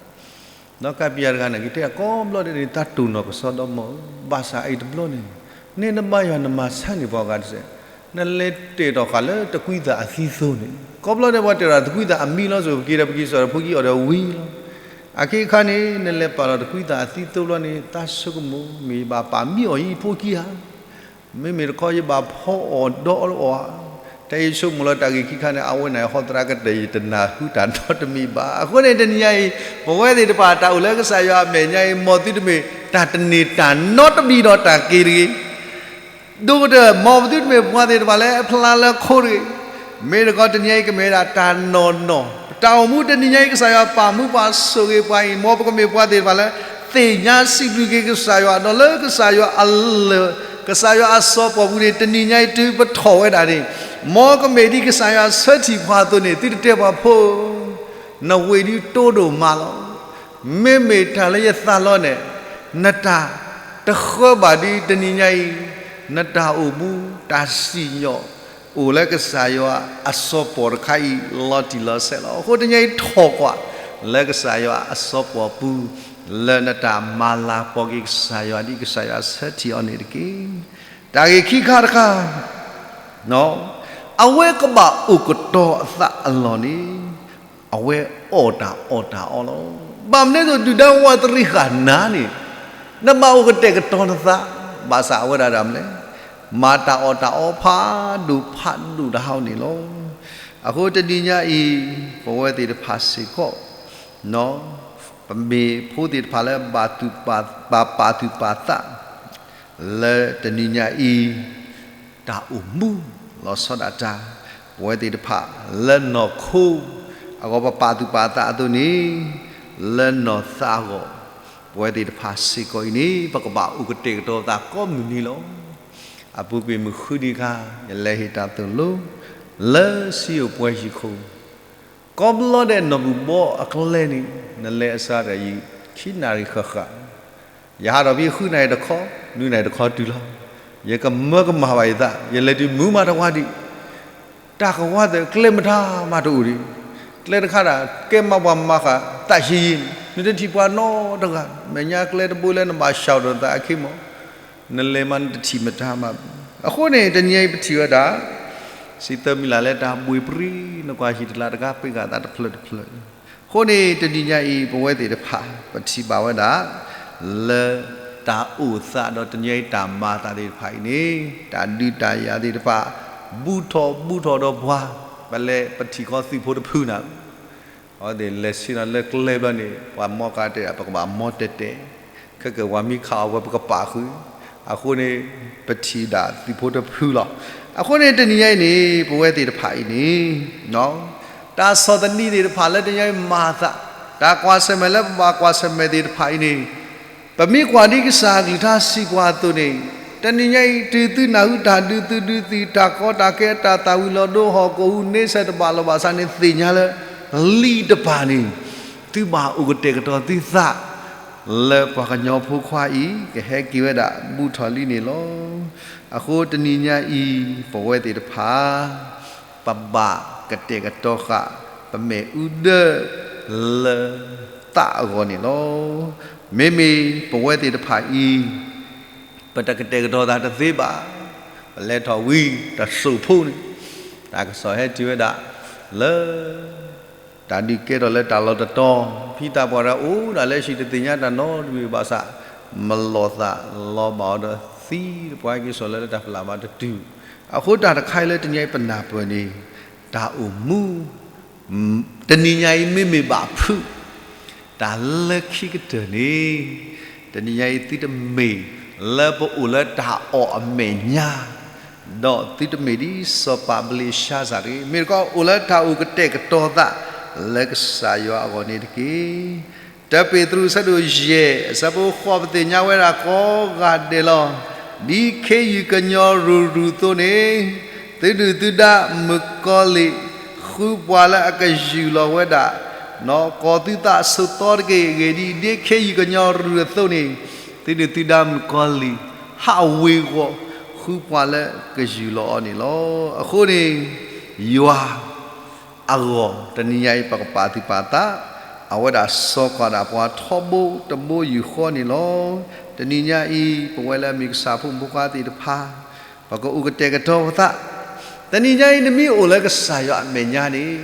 ဒီးကးပယၣ်တဂၤန့ၣ် ကတဲကိးဘျီဒဲးန့ၣ် တၢ်တိၢ်နီၢ်ကစီဒီမီၢ်ဧၢ, ဘၣ်ဆၣ်အအံၤတဘျီန့ၣ် န့ၢ်နဘါယွၤနမၤဆါန့ၢ်ပှၤဂၤတစဲး, နလဲၤတဲာ်ထီၣ်ဃာ်လၢတကွံသးအသံသိန့ၣ်, ကိးဘျီဒဲးပှၤတဲာ်ထီၣ်တကွံသးအမံလီၤ စိၤပက့ၤဒီးပက့ၤစိာ်ဒီးဖိကံၢ်အီၤဒီးဝံၤလီၤ. အခံခါန့ၣ် နလဲၤပာ်လီၤတကွံသးအသံသိဘျီန့ၣ် သးဆိကမိၣ် မ့ၢ်ယဘၣ်ပာ်မံအီၤယဖိခံဧါ, မ့မ့ၢ်တခီယဘၣ်ဖီအီၣ်ဒီးအီၤဧါ. တၢ်အံၤဆိကမိၣ်လၢတၢ်ဂ့ၢ်ခံခါန့ၣ် အဝဲန့ၣ်ဟီသရၣ်ကတၢၢ် ယတနၢ်ဟူတၢ်နီတမံၤဘၣ်. အဃိန့ၣ်တနံၤညါအံၤ ပဝဲသ့ၣ်တဖၣ်တၢ်အိၣ်လၢကစၢ်ယွၤအမဲာ်ညါအံၤ မ်သုတမ့ၢ်တၢ်တန့ၢ်တၢ်နီတမံၤဒီးတၢ်က့ၤတဂ့ၤ ဒိၣ်ကတၢၢ် မ်ပသုတမ့ၢ်ပှၤသ့ၣ်တဖၣ်လၢအဖျါလၢခိတဂ့ၤ. မ့ၢ်တခီတနံၤညါအံၤကမ့ၢ်ဝဲဒၣ်တၢ်နီၢ်နီၢ် ပတၢ်အိၣ်မူတနံၤညါအံၤ ကစၢ်ယွၤပာ်မူပှၤဆိၣ်ဂ့ၤပှၤအံၤ မ်ပကမ့ၢ်ပှၤသ့ၣ်တဖၣ်လၢ သ့ၣ်ညါစံးဘျုးက့ၤကစၢ်ယွၤ ဒီးလၢကစၢ်ယွၤအလၢၢ် ကစၢ်ယွၤအစီၤပီၣ်ပူၤန့ၣ် တနံၤညါအံၤတုၤပထီၣ်ဝဲဒၣ်န့ၣ် မ်ကမ့ၢ်ဒ်ကစၢ်ယွၤဆၢထံၣ်ပှၤအသိးန့ၣ် သုတတဲပှၤဖိဧၢ နဝ့ၢ်ဒုးတိၢ်ဒိၣ်မးလီၤ. မ့မ့ၢ်တၢ်လၢယသးလီန့ၣ် နတၢ်တဃၢဘၣ်ဒ်တနံၤညါအံၤ နတၢ်အိၣ်မူတၢ်စံၣ်ညီၣ် အိၣ်လၢကစၢ်ယွၤအစီၤပီၣ်တခါအံၤ လီၤတံၢ်လီၤဆဲးလီၤ. အဃိတနံၤညါအံၤထီၣ်ကွၢ် လၢကစၢ်ယွၤအစီၤပီၣ်ပူၤ လၢနတၢ်မၤလၤကပီၤက့ၤကစၢ်ယွၤ ဒ်ကစၢ်ယွၤဆၢထံၣ်အီၤန့ၣ်တက့ၢ်. တၢ်ဂ့ၢ်ခံခါတခါ အဝဲကဘၣ်အိၣ်ကတီၤအသးအလီၢ်န့ၣ် အဝဲအီၣ်တၢ်အီၣ်တၢ်အီလီၤ. ဘၣ်မနုၤအသိး ဒုၣ်ဒါဝးတရံးဃာ်နၤန့ၣ် နဘၣ်အိၣ်ကတဲာ်ကတီၤနသး ဘၣ်ဆၣ်အဝဲဒၣ်ဒၣ်မနုၤလဲၣ် မၤတၢ်အီၣ်တၢ်အီဖးဒိၣ်ဖးဒိၣ်တဟါအံၤန့ၣ်လီၤ. အဃိတနံၤညါအံၤ ပဝဲသ့ၣ်တဖၣ်စ့ၢ်ကီး ပမ့ၢ်ဖိသ့ၣ်တဖၣ်လၢ ဘၣ်ပာ်သူၣ်ပာ်သး လၢတနံၤညါအံၤ တၢ်အိၣ်မူ လီၤဆီဒၣ်တၢ် ပဝဲသ့ၣ်တဖၣ်လၢနီၢ်ခိ အဂီၢ်ပပာ်သူၣ်ပာ်သးအသိးန့ၣ် လၢနီၢ်သးအဂီၢ် ပဝဲသ့ၣ်တဖၣ်စ့ၢ်ကီးအံၤန့ၣ် ပကဘၣ်အိၣ်ကတဲာ်ကတီၤသးကိးမုၢ်နံၤလီၤ. အပူၤကွံာ်မုၢ်ဃုနံၤအခါ ယလဲၤဟ့ၣ်တၢ်သိၣ်လိ လၢစံယိၣ်ပှဲၤဟံၣ်ခိၣ် ကိးဘျီဒဲးနီၢ်ဘူၣ်ဘီအကျဲန့ၣ် နလဲၤအစှၤတၢ်ယံာ် ခံနၣ်ရံၣ်ဃၣ်ဃၣ် ယဟးထီၣ်ဖဲဃုနၣ်ရံၣ်တခီ နွံနၣ်ရံၣ်တခီတုၤလီၤ. ယကမၢကမၣ်ဘၣ်ယသး ယလဲၤတုၤမုာ်မးတဝါဒံး တၢ်ကဝါသ့ၣ်ကျဲမတၤမးတအိၣ်ဒံး ကျဲတခါဒၣ် ကဲမၤပှၤမၤဃာ်သးယံာ်ယံာ်န့ၣ် နတထံၣ်ပှၤနီတဂၤ မဲာ်ညါကျဲတဘိလၢနဘၣ်ဆှၢဒီးသးအခံမး နလဲၤမးနတထံၣ်မတၤမး အဃိန့ၣ် တနံၤညါအံၤပထံၣ်ဝဲဒၣ် စံးသၢမံၤလၢ်လၢတၢ်ဘှ့ၣ်ပြံ နကွၢ်ဟံၣ်တလါတဂၤ ပ့ၤဂၤသးတဖျၢၣ်တဖျၢၣ် အဃိန့ၣ် တနံၤညါအံၤ ပဝဲသ့ၣ်တဖၣ် ပထံၣ်ဘၣ်ဝဲဒၣ် လၢတၢ်အိၣ်သးဒီးတနံၤညါအံၤတၢ်မၤသးသ့ၣ်တဖၣ်အံၤန့ၣ် တၢ်ဒုးတၢ်ယၤသ့ၣ်တဖၣ် ဘူးထီၣ်ဘူးထီၣ်ဒီးပှၤ ပလဲၤပထံၣ်ဃီသုးဖိတဖုနၤ အဝဲသ့ၣ်လဲၤဆ့ၣ်နီၤလၢကျဲဘျီန့ၣ် ပှၤမီၢ်ကါတဲဒၣ် ပကဘၣ်မီၢ်တဲာ်တဲာ်, ခဲကၢၢ်ပှၤမံခးအီၤဝဲပကပာ်ဃုာ်, အဃိန့ၣ် ပထံၣ်ဒၣ်သုးဖိတဖုလီၤ. အဃိန့ၣ် တနံၤညါအံၤန့ၣ် ပဝဲသ့ၣ်တဖၣ်အံၤန့ၣ် တၢ်ဆီၣ်သနံးသ့ၣ်တဖၣ်လၢတနံၤညါအံၤမၤအသး, တၢ်ကွၢ်ဆၢၣ်မဲာ်လၢပဘၣ်ကွၢ်ဆၢၣ်မဲာ်သ့ၣ်တဖၣ်အံၤန့ၣ် ပမ့ၢ်ကွၢ်ဒ်ကစၢ်အကလုၢ်ကထါစံးပှၤအသိးန့ၣ်, တနံၤညါအံၤ တုၤသုနၢ်ဟူတၢ်ဒုးသုဒုးသံၣ် တၢ်ကီတၢ်ခဲ တၢ်သၣ်ဝံၤလီၤဒိ ဟီၣ်ခိၣ်ဟူးန့ဆၢၣ်တဘၣ်လီၤဘၣ်ဆၣ်န့ၣ် သ့ၣ်ညါလၢ လံာ်တဖၣ်န့ၣ် သုဘၣ်အိၣ်ကတဲာ်ကတီၤသုသး လၢပှၤကညီဖိခွါအံၤ ကဟဲက့ၤဝဲဒၣ် ဘူးထီၣ်လံန့ၣ်လီၤ. အဃိတနံၤညါအံၤ ပဝဲသ့ၣ်တဖၣ် ပဘၣ်ကတဲာ်ကတီၤဃာ် ပမဲာ်အူဒၢ လၢသးအဂီၢ်န့ၣ်လီၤ. မ့မ့ၢ်ပဝဲသ့ၣ်တဖၣ်အံၤ ပတကတဲာ်ကတီၤသးတသ့ဘၣ်. ပလဲၤထီၣ်ဝံၤတစိၢ်ဖိန့ၣ် တၢ်ကစီၣ်ဟဲတုၤဝဲဒၣ် လၢ တၢ်ဒုးကဲထီၣ်လၢတၢ်လီၢ်တတီၤ, ဖံသးပှၢ်တဂၤအိၣ်ဒၣ်လၢဟံၣ်တသ့ၣ်ညါတၢ်နီတမံၤဘၣ်ဆၣ် မလိာ်သးလီၤဘၣ်အီၤဒီးသံ ပှၤဟဲက့ၤစိာ်လၢတၢ်ဖျးမၤတတုၤ. အဃိတၢ်တခါအံၤလၢတနံၤအံၤပနၢ်ပၢၢ်န့ၣ် တၢ်အိၣ်မူ တနံၤညါအံၤမ့မ့ၢ်ဘၣ်ဖုး တၢ်လၢခံကတၢၢ်န့ၣ် တနံၤညါအံၤသုတမ့ၢ်လၢပအိၣ်လၢတၢ်အီၣ်အမဲာ်ညါ, ဒီးသုတမ့ၢ်ဒ်စီၤပၤဘလ့ၡါစၢ်တဂ့ၤ. မ့ၢ်တခီအိၣ်လၢတၢ်အိၣ်ကတဲာ်ကတီၤသး လၢကစၢ်ယွၤအဂီၢ်န့ၣ်တက့ၢ်. တၢပ့းတရူးအဆၢဒိၣ်ယဲၢ် အဆၢဖိဃိး ပသ့ၣ်ညါဝဲဒၣ်ကိးဂၤဒဲးလီၤ. ဒ်ခ့ယုၢ်ကညီၤရူၤရူၤအသိးန့ၣ် သုဒုၣ်သုဒါမုၣ်ကီၤလံၢ် ဃုပှၤလၢအကယူၢ်လီၤဝဲဒၣ် နီၢ်ကီၢ်သုသးအဆိးသီတက့ၢ်. အဂ့ၢ်ဒ်အံၤ, ဒ်ခ့ယုၢ်ကညီၤရူၤအသိးန့ၣ် သုဒုၣ်သုဒါမုၣ်ကီၤလံၢ် ဟးဝ့ၤဝီၤ ဃုပှၤလၢကယူၢ်လီၤအီၤန့ၣ်လီၤ. အဃိန့ၣ် ယွၤ အဂီၢ် တနံၤညါအံၤ ပကပာ်သူၣ်ပာ်သး, အဝဲဒၣ်စီၤကွၢ်ဒၣ်ပှၤထီဘိတဘိယူၢ်ဃီန့ၣ်လီၤ. တနံၤညါအံၤ ပဝဲလၢအမ့ၢ်ကစၢ်ဖိမုၣ်ဖိခွါသ့ၣ်တဖၣ် ပကအိၣ်ကတဲာ်ကတီၤပသး, တနံၤညါအံၤ နမ့ၢ်အိၣ်လၢကစၢ်ယွၤအမဲာ်ညါန့ၣ်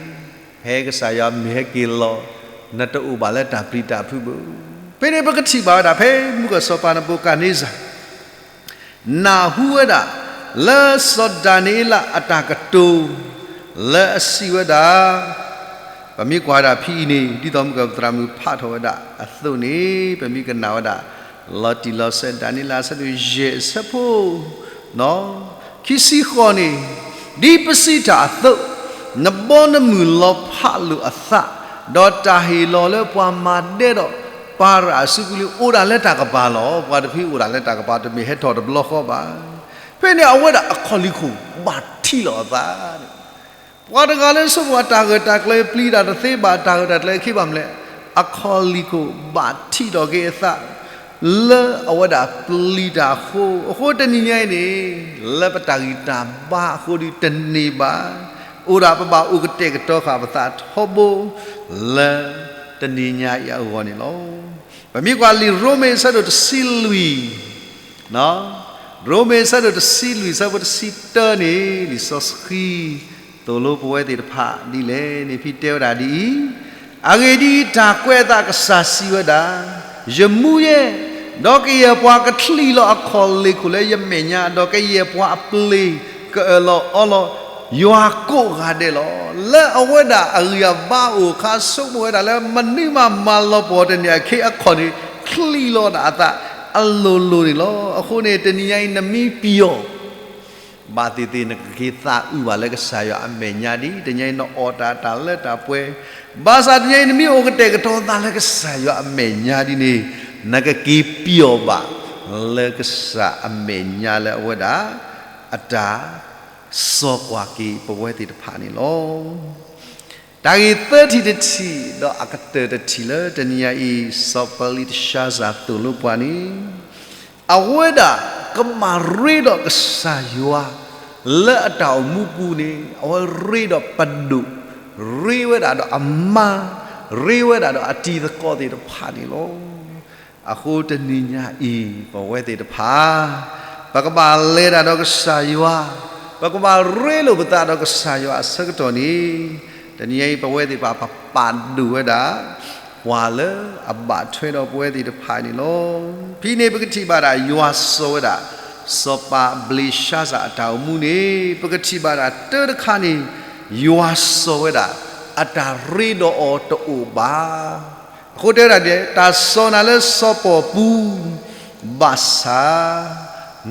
ဖဲကစၢ်ယွၤမ့ၢ်ဟဲက့ၤလီၤ နတအိၣ်ဘၣ်လၢတၢ်ပျံၤတၢ်ဖုးဘၣ်. ဖဲန့ၣ်ပကထံၣ်ဘၣ်ဝဲဒၣ် ဖဲမုၢ်ကီၢ်စီၤပၤနဘူၤခၣ်နံစၢၣ် နၢ်ဟူဝဲဒၣ် လၢစီၤဒၤနံးအ့လးအတၢ်ကတိၤ လၢအစံးဝဲဒၣ်, ပမ့ၢ်ကွၢ်ဝဲဒၣ်ဖဲအံၤန့ၣ် ဒ်သိးမုၢ်ကီၢ်ပသရၣ်မုၣ်ဖးထီၣ်ဝဲဒၣ်အသိးန့ၣ် ပမ့ၢ်ကနၣ်ဝဲဒၣ် လီၤတံၢ်လီၤဆဲး ဒၤနံးအ့လး အဆၢဒိၣ်ယဲၢ် အဆၢဖိ ခံဆံဃိးန့ၣ်, ဒ်ပစံးတၢ်အသိး, နဘီနမုၢ်လီၤဖးလိာ်အသး, ဒီးတၢ်ဟ့ၣ်လီၤလၢပှၤမၤဒဲဒီး ပၤရၣ်အစုပူၤလံ အိၣ်ဒၣ်လၢတၢ်ကပၤလီၤ. ပှၤတဖုအိၣ်ဒၣ်လၢတၢ်ကပၤ တမ့ၢ်ဟဲထီၣ်တဘျီဃီဘၣ်. ဖဲန့ၣ်အဝဲဒၣ်အခီၣ်လံၢ်ခိၣ်ဘၣ်ထံးလီၤအသး ပှၤတဂၤလၢဆိကမိၣ်အတၢ်ဂၢၢ်တၢ်ကျၢၤပျံၤတၢ်တသ့ဘၣ် တၢ်ဂၢၢ်တၢ်ကျၢၤအခ့ဘၣ်မနုၤလဲၣ်, အခီၣ်လံၢ်ခိၣ်ဘၣ်ထံးထီၣ်က့ၤအသး လၢအဝဲဒၣ်ပျံၤတၢ်အဃိ, အဃိတနံၤညါအံၤန့ၣ် လၢပတၢ်ဂံၢ်တၢ်ဘါအဃိဒီးတန့ၢ်ဘၣ်, အိၣ်ဒၣ်ပဘၣ်အိၣ်ကတဲာ်ကတီၤဃာ်ပသးထီဘိ လၢတနံၤညါအံၤအဂီၢ်န့ၣ်လီၤ. ပမ့ၢ်ကွၢ်လံာ်ရိမ့ၤအဆၢဒိၣ်တဆံလွံၢ် ရိမ့ၤအဆၢဒိၣ်တဆံလွံၢ် အဆၢဖိတဆံတၢန့ၣ် လံာ်စီဆှံသိၣ်လိပဝဲသ့ၣ်တဖၣ်ဒ်လဲၣ်န့ၣ် ဖဲတဲဝဲဒၣ်ဒ်အံၤ, အဂ့ၢ်ဒ်အံၤ, တၢ်ကွဲးအသးကစၢ်စံးဝဲဒၣ်, ယမူယဲ, ဒီးကယဲၢ်ပှၤကချံးလီၤအခီၣ်လံၢ်ခိၣ်လၢယမဲာ်ညါ, ဒီးကယဲၢ်ပှၤအပျ့ၤကအၢၣ်လီၤအီလီၤယွၤကိးဂၤဒဲးလီၤ. လၢအဝဲဒၣ်အဂံၢ်အဘါအိၣ်အခါ ဆိကမိၣ်ဝဲဒၣ်လၢမနုၤမးမၤလီၤပှီၢ်တန့ၢ်အခ့အခိၣ်န့ၣ် ချံးလီၤဒၣ်အသးအလိၤလိၤန့ၣ်လီၤ. အဃိန့ၣ် တနံၤညါအံၤ နမ့ၢ်ပျီၣ် ဘၣ်သ့ၣ်သ့ၣ် နကက့ၤသးအုးဘၣ်လၢကစၢ်ယွၤအမဲာ်ညါဒ် တနံၤညါအံၤ နအီၣ်တၢ်တၢ်လၢတၢ်ပှဲၤ, ဘၣ်ဆၣ်တနံၤညါအံၤ နမ့ၢ်အိၣ်ကတဲာ်ကတီၤသးလၢကစၢ်ယွၤအမဲာ်ညါဒ်န့ၣ် နကက့ၤပျီၣ်ဘၣ်လၢကစၢ်အမဲာ်ညါလၢအဝဲဒၣ် အတၢ်စီၤကွၢ်က့ၤပဝဲသ့ၣ်တဖၣ်န့ၣ်လီၤ. တၢ်ဂ့ၢ်သၢထံၣ်တထံၣ် ဒီးအကတၢၢ်တထံၣ်လၢတနံၤညါအံၤ စီၤဘလ့းတၡါစၢ်သိၣ်လိပှၤန့ၣ် အဝဲဒၣ်ကဘၣ်ရ့ဒီးကစၢ်ယွၤ လၢအတၢ်အိၣ်မူပူၤန့ၣ် အဝဲရ့ဒီးပဒိၣ်, ရ့ဝဲဒၣ်ဒီးအမါ, ရ့ဝဲဒၣ်ဒီးအတံၤသကိးသ့ၣ်တဖၣ်န့ၣ်လီၤ. အဃိတနံၤညါအံၤ ပဝဲသ့ၣ်တဖၣ် ပကဘၣ်လဲၤတၢ်ဒီးကစၢ်ယွၤ, ပကဘၣ်ရ့လိာ်ပသးဒီးကစၢ်ယွၤအဆၢကတီၢ်န့ၣ် တနံၤညါအံၤ ပဝဲသ့ၣ်တဖၣ် ပပာ်ဒိၣ်ဝဲဒၣ် ပှၤလၢအဘၣ်ထွဲဒီးပဝဲသ့ၣ်တဖၣ်န့ၣ်လီၤ. ဖဲန့ၣ်ပကထံၣ်ဘၣ်ဒၣ် ယွၤစိာ်ဝဲဒၣ် စီၤပၤဘလ့းၡါစၢ်အတၢ်အိၣ်မူန့ၣ် ပကထံၣ်ဘၣ်ဒၣ်တၢတခါန့ၣ် ယွၤစိာ်ဝဲဒၣ် အတၢ်ရ့ဒီးအီၤတအိၣ်ဘၣ်. အဃိတဲဝဲဒၣ်ဒ်လဲၣ်, တၢ်စိာ်နၤလၢစီၤပီၣ်ပူၤ ဘၣ်ဆၣ်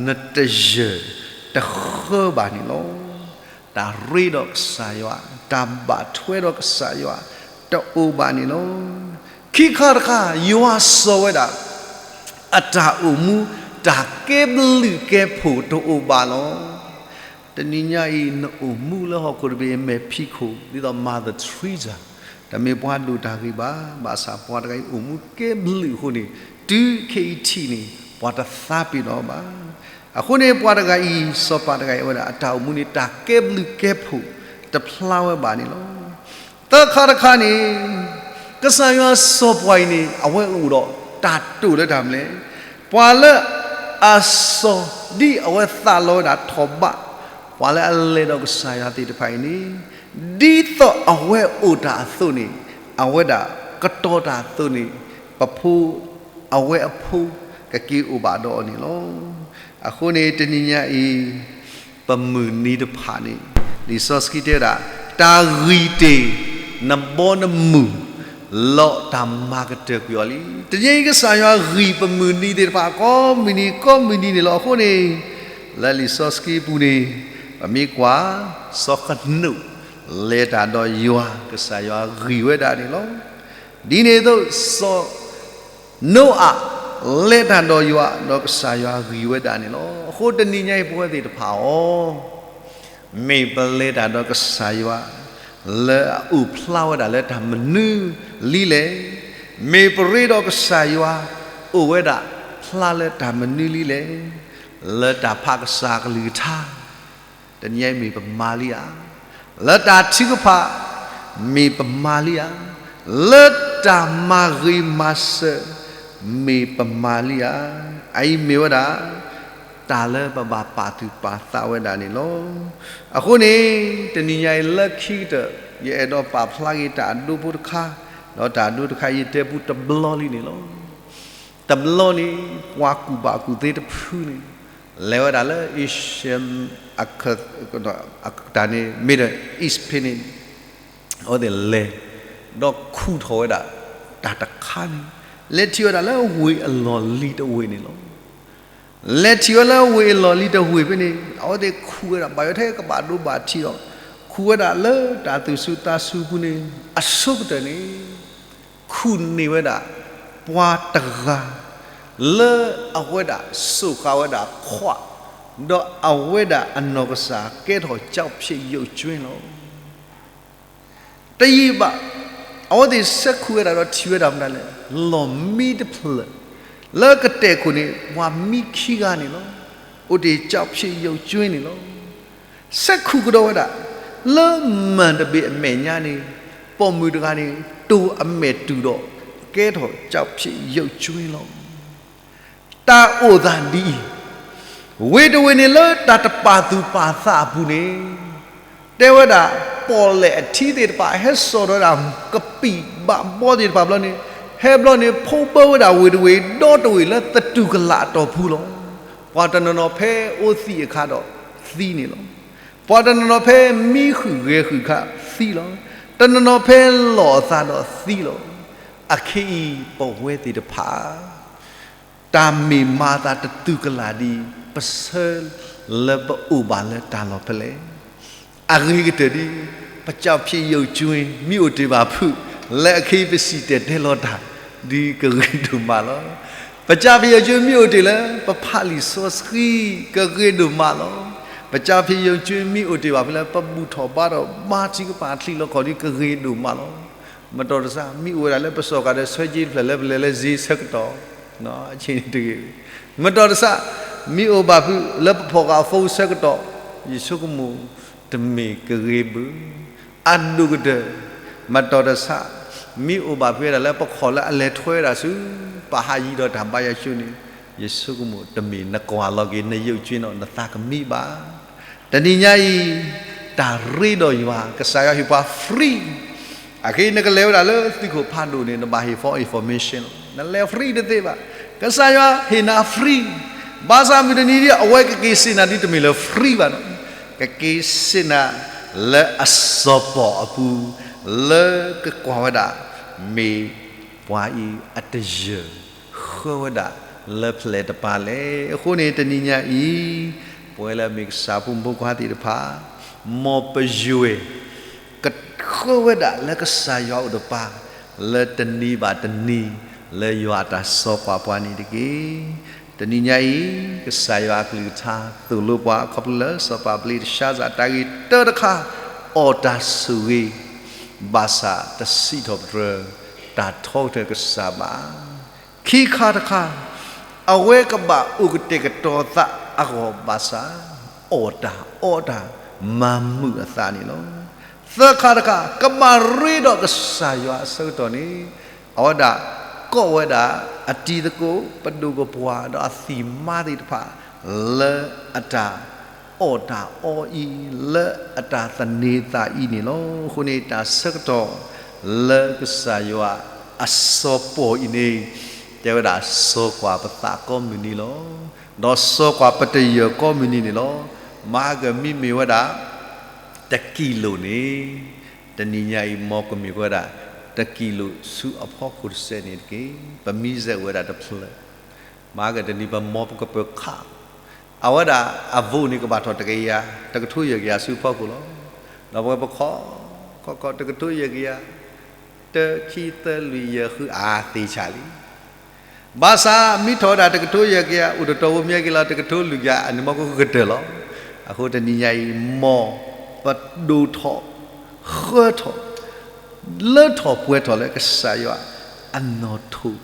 နတယၢၢ်တဃၢဘၣ်န့ၣ်လီၤ. တၢ်ရ့ဒီးကစၢ်ယွၤ, တၢ်ဘၣ်ထွဲဒီးကစၢ်ယွၤ တအိၣ်ဘၣ်န့ၣ်လီၤ. ခံခါတခါ ယွၤစိာ်ဝဲဒၣ် အတၢ်အိၣ်မူ တၢ်ကဲဘျုးကဲဖှိၣ်တအိၣ်ဘၣ်လီၤ. တနံၤညါအံၤ နအိၣ်မူလၢဟီၣ်ခိၣ်တဘ့ၣ် မဲာ်ဖံးခိၣ် ဒ်သိး Mother Teresa တမ့ၢ်ပှၤဒိၣ်တၢ်ဂ့ၤဘၣ်, ဘၣ်ဆၣ်ပှၤတဂၤအံၤအိၣ်မူကဲဘျုးအဃိန့ၣ် တုၤခဲအံၤထံၣ်န့ၣ် ပှၤတသးပ့ၤနီၣ်ဘၣ်. အဃိန့ၣ် ပှၤတဂၤအံၤ စီၤပၤတဂၤအံၤ အဝဲဒၣ်အတၢ်အိၣ်မူန့ၣ် တၢ်ကဲဘျုးကဲဖှိၣ်တဖျါဝဲဘၣ်န့ၣ်လီၤ. သၢခါတခါန့ၣ် ကစၢ်ယွၤစိာ်ပှၤအံၤန့ၣ် အဝဲအိၣ်ဒီးတၢ်တိာ်လၢတၢ်မနုၤလဲၣ်, ပှၤလၢအစိာ် ဒ်အဝဲသးလီဝဲဒၣ်ထီၣ်ဘး ပှၤလၢအလဲၤဒီးကစၢ်ယွၤသ့ၣ်တဖၣ်အံၤန့ၣ် ဒ်သိးအဝဲအိၣ်တၢ်အသိးန့ၣ် အဝဲဒၣ်ကတီၤတၢ်အသိးန့ၣ် ပဖိ အဝဲအဖိ ကက့ၤအိၣ်ဘၣ်ဒီးအီၤန့ၣ်လီၤ. အဃိန့ၣ် တနံၤညါအံၤ ပမုၢ်နံၤတဖၣ်န့ၣ် လံာ်စီဆှံတဲဝဲဒၣ် တၢ်ဂံၢ်တ့ၢ် နဘီနမုၢ် လီၤတၢ်မၤကတၢၢ်ကွံာ်အီၤလံ. တနံၤအံၤ ကစၢ်ယွၤဂံၢ်ပမုၢ်နံၤသ့ၣ်တဖၣ် ကိးမုၢ်နံၤ ကိးမုၢ်နံၤန့ၣ်လီၤ. အဃိန့ၣ် လၢလံာ်စီဆှံအပူၤန့ၣ် ပမ့ၢ်ကွၢ် စီၤဃနိၣ် လဲၤတၢ်ဒီးယွၤ ကစၢ်ယွၤဂံၢ်ဝဲဒၣ်န့ၣ်လီၤ. ဒ်န့ၣ်အသိး စီၤနိအၤ လဲၤတၢ်ဒီးယွၤ ဒီးကစၢ်ယွၤဂံၢ်ဝဲဒၣ်န့ၣ်လီၤ. အဃိတနံၤညါအံၤ ပဝဲသ့ၣ်တဖၣ်အီၤ မ့ၢ်ပလဲၤတၢ်ဒီးကစၢ်ယွၤ လၢအအိၣ်ဖျါဝဲဒၣ်လၢတၢ်မနုၤလံလဲၣ်. မ့ၢ်ပရ့ဒီးကစၢ်ယွၤ အိၣ်ဝဲဒၣ်ဖျါလၢတၢ်မနုၤလံလဲၣ်. လၢတၢ်ဖးကစၢ်ကလုၢ်ကထါ တနံၤအံၤမ့ၢ်ပမၤလံဧါ. လၢတၢ်ထုကဖၣ် မ့ၢ်ပမၤလံဧါ. လၢတၢ်မၤဂ့ၤမၤစၢၤ မ့ၢ်ပမၤလံဧါ. အအံၤမ့ၢ်ဝဲဒၣ် တၢ်လၢပဘၣ်ပာ်သူၣ်ပာ်သးဝဲဒၣ်န့ၣ်လီၤ. အဃိန့ၣ် တနံၤညါအံၤလၢခံကတၢၢ် ယအဲၣ်ဒိးပာ်ဖျါက့ၤတၢ်အဒိဖိတခါ ဒီးတၢ်ဒိတခါအံၤတဲပူတဘျီလံန့ၣ်လီၤ. တဘျီန့ၣ် ပှၤကူၣ်ဘၣ်ကူၣ်သ့တဖုန့ၣ် လဲၤဝဲဒၣ်လၢ Asian တၢ်န့ၣ် Middle East ဖဲန့ၣ် အဝဲသ့ၣ်လဲၤ ဒီးခူၣ်ထီၣ်ဝဲဒၣ်တၢ်တခါန့ၣ် လဲၤထံၣ်ဝဲဒၣ်လၢဝ့ၢ်အလီၢ်လံၤတဝ့ၢ်န့ၣ်လီၤ. လဲၤထံၣ်ဝဲလၢဝ့ၢ်အလီၢ်လံၤတဝ့ၢ်ဖဲန့ၣ် အဝဲသ့ၣ်ခူၣ်ဝဲဒၣ် ဘၣ်ယိၣ်ထဲကဘၣ်ဒိဘၣ်ထံးဒီး ခူၣ်ဝဲဒၣ်လၢတၢ်သူၣ်စူၤသးစူၤပူၤန့ၣ် အဆိကတၢၢ်န့ၣ် ခူၣ်န့ၢ်ဝဲဒၣ် ပှၤတဂၤ လၢအဝဲဒၣ်စိာ်ဃာ်ဝဲဒၣ်ခွး ဒီးအဝဲဒၣ်အနီၢ်ကစၢ်ကဲထီၣ် ကျောက်ဖြစ်ရုပ်ကြွင်း လီၤ. တယံာ်ဘၣ် အဝဲသ့ၣ်ဆၢခူၣ်ဝဲဒၣ်ဒီးထံၣ်ဝဲဒၣ်မတၤလဲၣ် လီၢ်မံတဖျၢၣ် လၢကတဲာ်ခိၣ်န့ၣ် ပှၤမံခံဂၤန့ၣ်လီၤ. အိၣ်တ့ၢ် ကျောက်ဖြစ်ရုပ်ကြွင်း န့ၣ်လီၤ. ဆၢခူၣ်ကဒီးဝဲဒၣ် လၢမၢ်တဘ့ၣ်အမဲာ်ညါန့ၣ် ပိာ်မုၣ်တဂၤန့ၣ် တိၢ်အမဲာ်တူၢ်ဒီး ကဲထီၣ် ကျောက်ဖြစ်ရုပ်ကြွင်း လီၤ. တၢ်အိၣ်သးဒ်အံၤ ဝ့ၢ်တဝ့ၢ်န့ၣ်လၢတၢ်တပာ်သူၣ်ပာ်သးအပူၤန့ၣ် တဲဝဲဒၣ် ပီၣ်လဲၣ်အထံသ့ၣ်တဖၣ် ဟဲစိာ်ထီၣ်ဝဲဒၣ် ကပံာ်ဘးဘီသ့ၣ်တဖၣ်ဘျီန့ၣ် ဟဲဘျီန့ၣ် ဖိဘၢဝဲဒၣ်ဝ့ၢ်တဝ့ၢ် ဒီတဝ့ၢ်လၢသတူၢ်ကလာ်အတီၢ်ပူၤလီၤ. ပှၤတနီၤနီၤဖဲအိၣ်သံးအခါဒီးသံန့ၣ်လီၤ. ပှၤတနီၤနီၤဖဲမံဃုာ်ဂဲၤဃုာ်အခါသံလီၤ. တနီၤနီၤဖဲလီၤအသးဒီးသံလီၤ. အခဲအံၤပဝဲသ့ၣ်တဖၣ် တၢ်မ့ၢ်မၤအသးတတူၢ်ကလာ်ဒ်အံၤ ပဆၢလၢပအိၣ်ဘၣ်လၢတၢ်လီၢ်ဖဲလဲၣ်. အဂ့ၤကတၢၢ်ဒ် ပ ကျောက်ဖြစ်ရုပ်ကြွင်း မ့ၢ်အိၣ်တ့ၢ်ဘၣ်ဖုး လၢအခဲအံၤပစံၣ်တဲၤတဲလီၤတၢ် ဒ်ကဂ့ၤဒိၣ်မးလီၤ. ပ ကျောက်ဖြစ်ရုပ်ကြွင်း မ့ၢ်အိၣ်တ့ၢ်လၢ ပဖးလံာ်စီဆှံ ကဂ့ၤဒိၣ်မးလီၤ. ပ ကျောက်ဖြစ်ရုပ်ကြွင်း မ့ၢ်အိၣ်တ့ၢ်ဘၣ်ဖဲလၢ ပဘူၣ်ထီၣ်ဘါထီၣ် ဘါထုကဖၣ်အချံလီခီၣ်ဒ် ကဂ့ၤဒိၣ်မးလီၤ. မတီၢ်တဆၢ မ့ၢ်အိၣ်ဝဲဒၣ်လၢပစီၤဃာ်ဒီးဆၢက့တဖျၢၣ်လၢပလဲၤလၢစ့ဆၢကတီၢ် တဂ့ၤ. မတီၢ်တဆၢ မ့ၢ်အိၣ်ဘၣ်ဖုးလၢပဖီၣ်ဃာ်အ phone ဆၢကတီၢ် ယဆိကမိၣ်တမ့ၢ်ကဂ့ၤဘၣ်. အဒိၣ်ကတၢၢ် မတီၢ်တဆၢ မ့ၢ်အိၣ်ဘၣ်ဖုးဝဲဒၣ်လၢပခီၣ်လၢအလဲၤထွဲဝဲဒၣ်ဆူ ပဟးယံၤဒီးတၢ်ဘါယွၤကၠိန့ၣ် ယဆိကမိၣ်တမ့ၢ်နကွၢ်လီၤက့ၤ နရုပ်ကြွင်းဒီးနသးကမံဘၣ်. တနံၤညါအံၤ တၢ်ရ့ဒီးယွၤ ကစၢ်ယွၤဟ့ၣ်ပှၤ free အခဲအံၤနကလဲၤဝဲဒၣ်လၢသုးခိၣ်ဖးဒိၣ်န့ၣ် နဘၣ်ဟ့ၣ် for information လီၤ. နလဲၤ free တသ့ဘၣ်. ကစၢ်ယွၤဟ့ၣ်နၤ free ဘၣ်ဆၣ်မုၢ်တနံၤဒ်အဝဲကက့ၤစ့ၢ်နၤဒ်တမ့ၢ်လၢ free ဘၣ်နီၤ. ကက့ၤစ့ၢ်နၤလၢအစီၤပီၣ်အပူၤ လၢကကွၢ်ဝဲဒၣ် မ့ၢ်ပှၤအံၤအတယၢၢ် ဃၢဝဲဒၣ်လၢဖဲလဲၣ်တပၤလဲၣ်. အဃိန့ၣ်တနံၤညါအံၤ ပဝဲလၢအမ့ၢ်ကစၢ်ဖိမုၣ်ဖိခွါသ့ၣ်တဖၣ် မ်ပယွဲၢ် ကဃၢဝဲဒၣ်လၢကစၢ်ယွၤအိၣ်တပၤ လၢတနံၤဘၣ်တနံၤ လၢယွၤအတၢ်စီၤကွၢ်ပှၤန့ၣ်တက့ၢ်. တနံၤညါအံၤ ကစၢ်ယွၤအကလုၢ်ကထါသိၣ်လိပှၤ ခီဖျိလၢစီၤပၤဘျ့တၢ်ဆါစၢ်တၢ်ဂ့ၢ်တၢတခါ အီၣ်တၢ်ဆိၣ်ဂ့ၤ ဘၣ်ဆၣ်တစံးထီၣ်ပတြၢၤ တၢ်ထီကတၢၢ်ကစၢ်ဘၣ်. ခံခါတခါ အဝဲကဘၣ်အိၣ်ကတဲာ်ကတီၤသးအဂီၢ်ဘၣ်ဆၣ် အီၣ်တၢ်အီတၢ် မၤမုာ်အသးန့ၣ်လီၤ. သၢခါတခါ ကဘၣ်ရ့ဒီးကစၢ်ယွၤအဆၢကတီၢ်န့ၣ် အဝဲဒၣ်ကိးဝဲဒၣ်အတံၤသကိး ပဒိၣ်ပပှၢ် ဒီးအသံၣ်မါသ့ၣ်တဖၣ် လၢအတၢ်အီၣ်တၢ်အီအံၤ လၢအတၢ်သန့ၤသးအံၤန့ၣ်လီၤ. အဃိန့ၣ် တၢ်ဆၢကတီၢ်လၢကစၢ်ယွၤအစီၤပီၣ်အံၤန့ၣ် တဲဝဲဒၣ်စီၤကွၢ်ပသးကိးမုၢ်နံၤလီၤ. ဒီးစီၤကွၢ်ပတယၢၢ်ကိးမုၢ်နံၤန့ၣ်လီၤ. မၤကမ့မ့ၢ်ဝဲဒၣ် တကံလိၣ်န့ၣ် တနံၤညါအံၤ မ်ကမ့ၢ်ဝဲဒၣ် တကံလိၣ်ဆူအဖီခိၣ်တစဲးန့ၣ်တက့ၢ်. ပမံစဲးဝဲဒၣ်တဖျၢၣ် မၤကတနံၤပမ်ပကပၢၤခး အဝဲဒၣ်အ vote န့ၣ် ကဘၣ်ထီၣ်တကယၤ တကထိယဲၢ်ကယၤဆူဖီခိၣ်လီၤ. ဒီးပဝဲပခီၣ် ခီၣ်ခီၣ် တကထိယဲၢ်ကယၤ တၢ ခံ သၢ လွံၢ် ယဲၢ် ဃု အါ သ့ဆးလံ. ဘၣ်ဆၣ်မ့ၢ်ထီၣ်ဝဲဒၣ်တကထိယဲၢ်ကယၤ အိၣ်တတီၤဖိမ့ၢ်က့ၤလီၤ တကထိလွံၢ်ကယၤ အန့ၣ်မ်ကကတၢၢ်လီၤ. အဃိတနံၤညါအံၤ မ်ပဒိၣ်ထီၣ် ဃၢထီၣ် လၢထီၣ်ပှဲၤထီၣ်လၢကစၢ်ယွၤအနီၣ်ထိး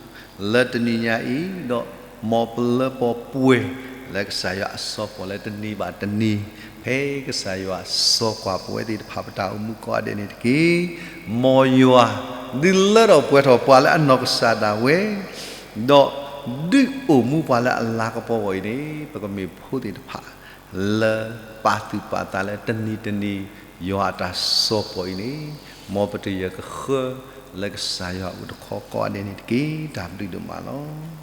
လၢတနံၤညါအံၤ ဒီးမ်ပလၢပီပှဲၤ လၢကစၢ်ယွၤအစီၤပီၣ်လၢတနံၤဘၣ်တနံၤ ဖဲကစၢ်ယွၤစီၤကွၢ်ပဝဲသ့ၣ်တဖၣ်ပတၢ်အိၣ်မူကိးဂၤဒဲးန့ၣ်တက့ၢ်. မ်ယွၤ ဒုးလၢထီၣ်ပှဲၤထီၣ်ပှၤလၢအနီၢ်ကစၢ်ဒၣ်ဝဲ ဒီးဒုးအိၣ်မူပှၤလၢအလၤကပီၤအဂီၢ်အံၤန့ၣ် ပကမ့ၢ်ဖိသ့ၣ်တဖၣ် လၢပာ်သူၣ်ပာ်သးလၢတနံၤတနံၤ ယွၤအတၢ်စီၤပီၣ်အံၤန့ၣ် မ်ပတယၢၢ်ကဃၢ လၢကစၢ်ယွၤအအိၣ်တခီကိးဂၤဒဲးန့ၣ်တက့ၢ်. တၢ်ဘျုးဒိၣ်မးလီၤ.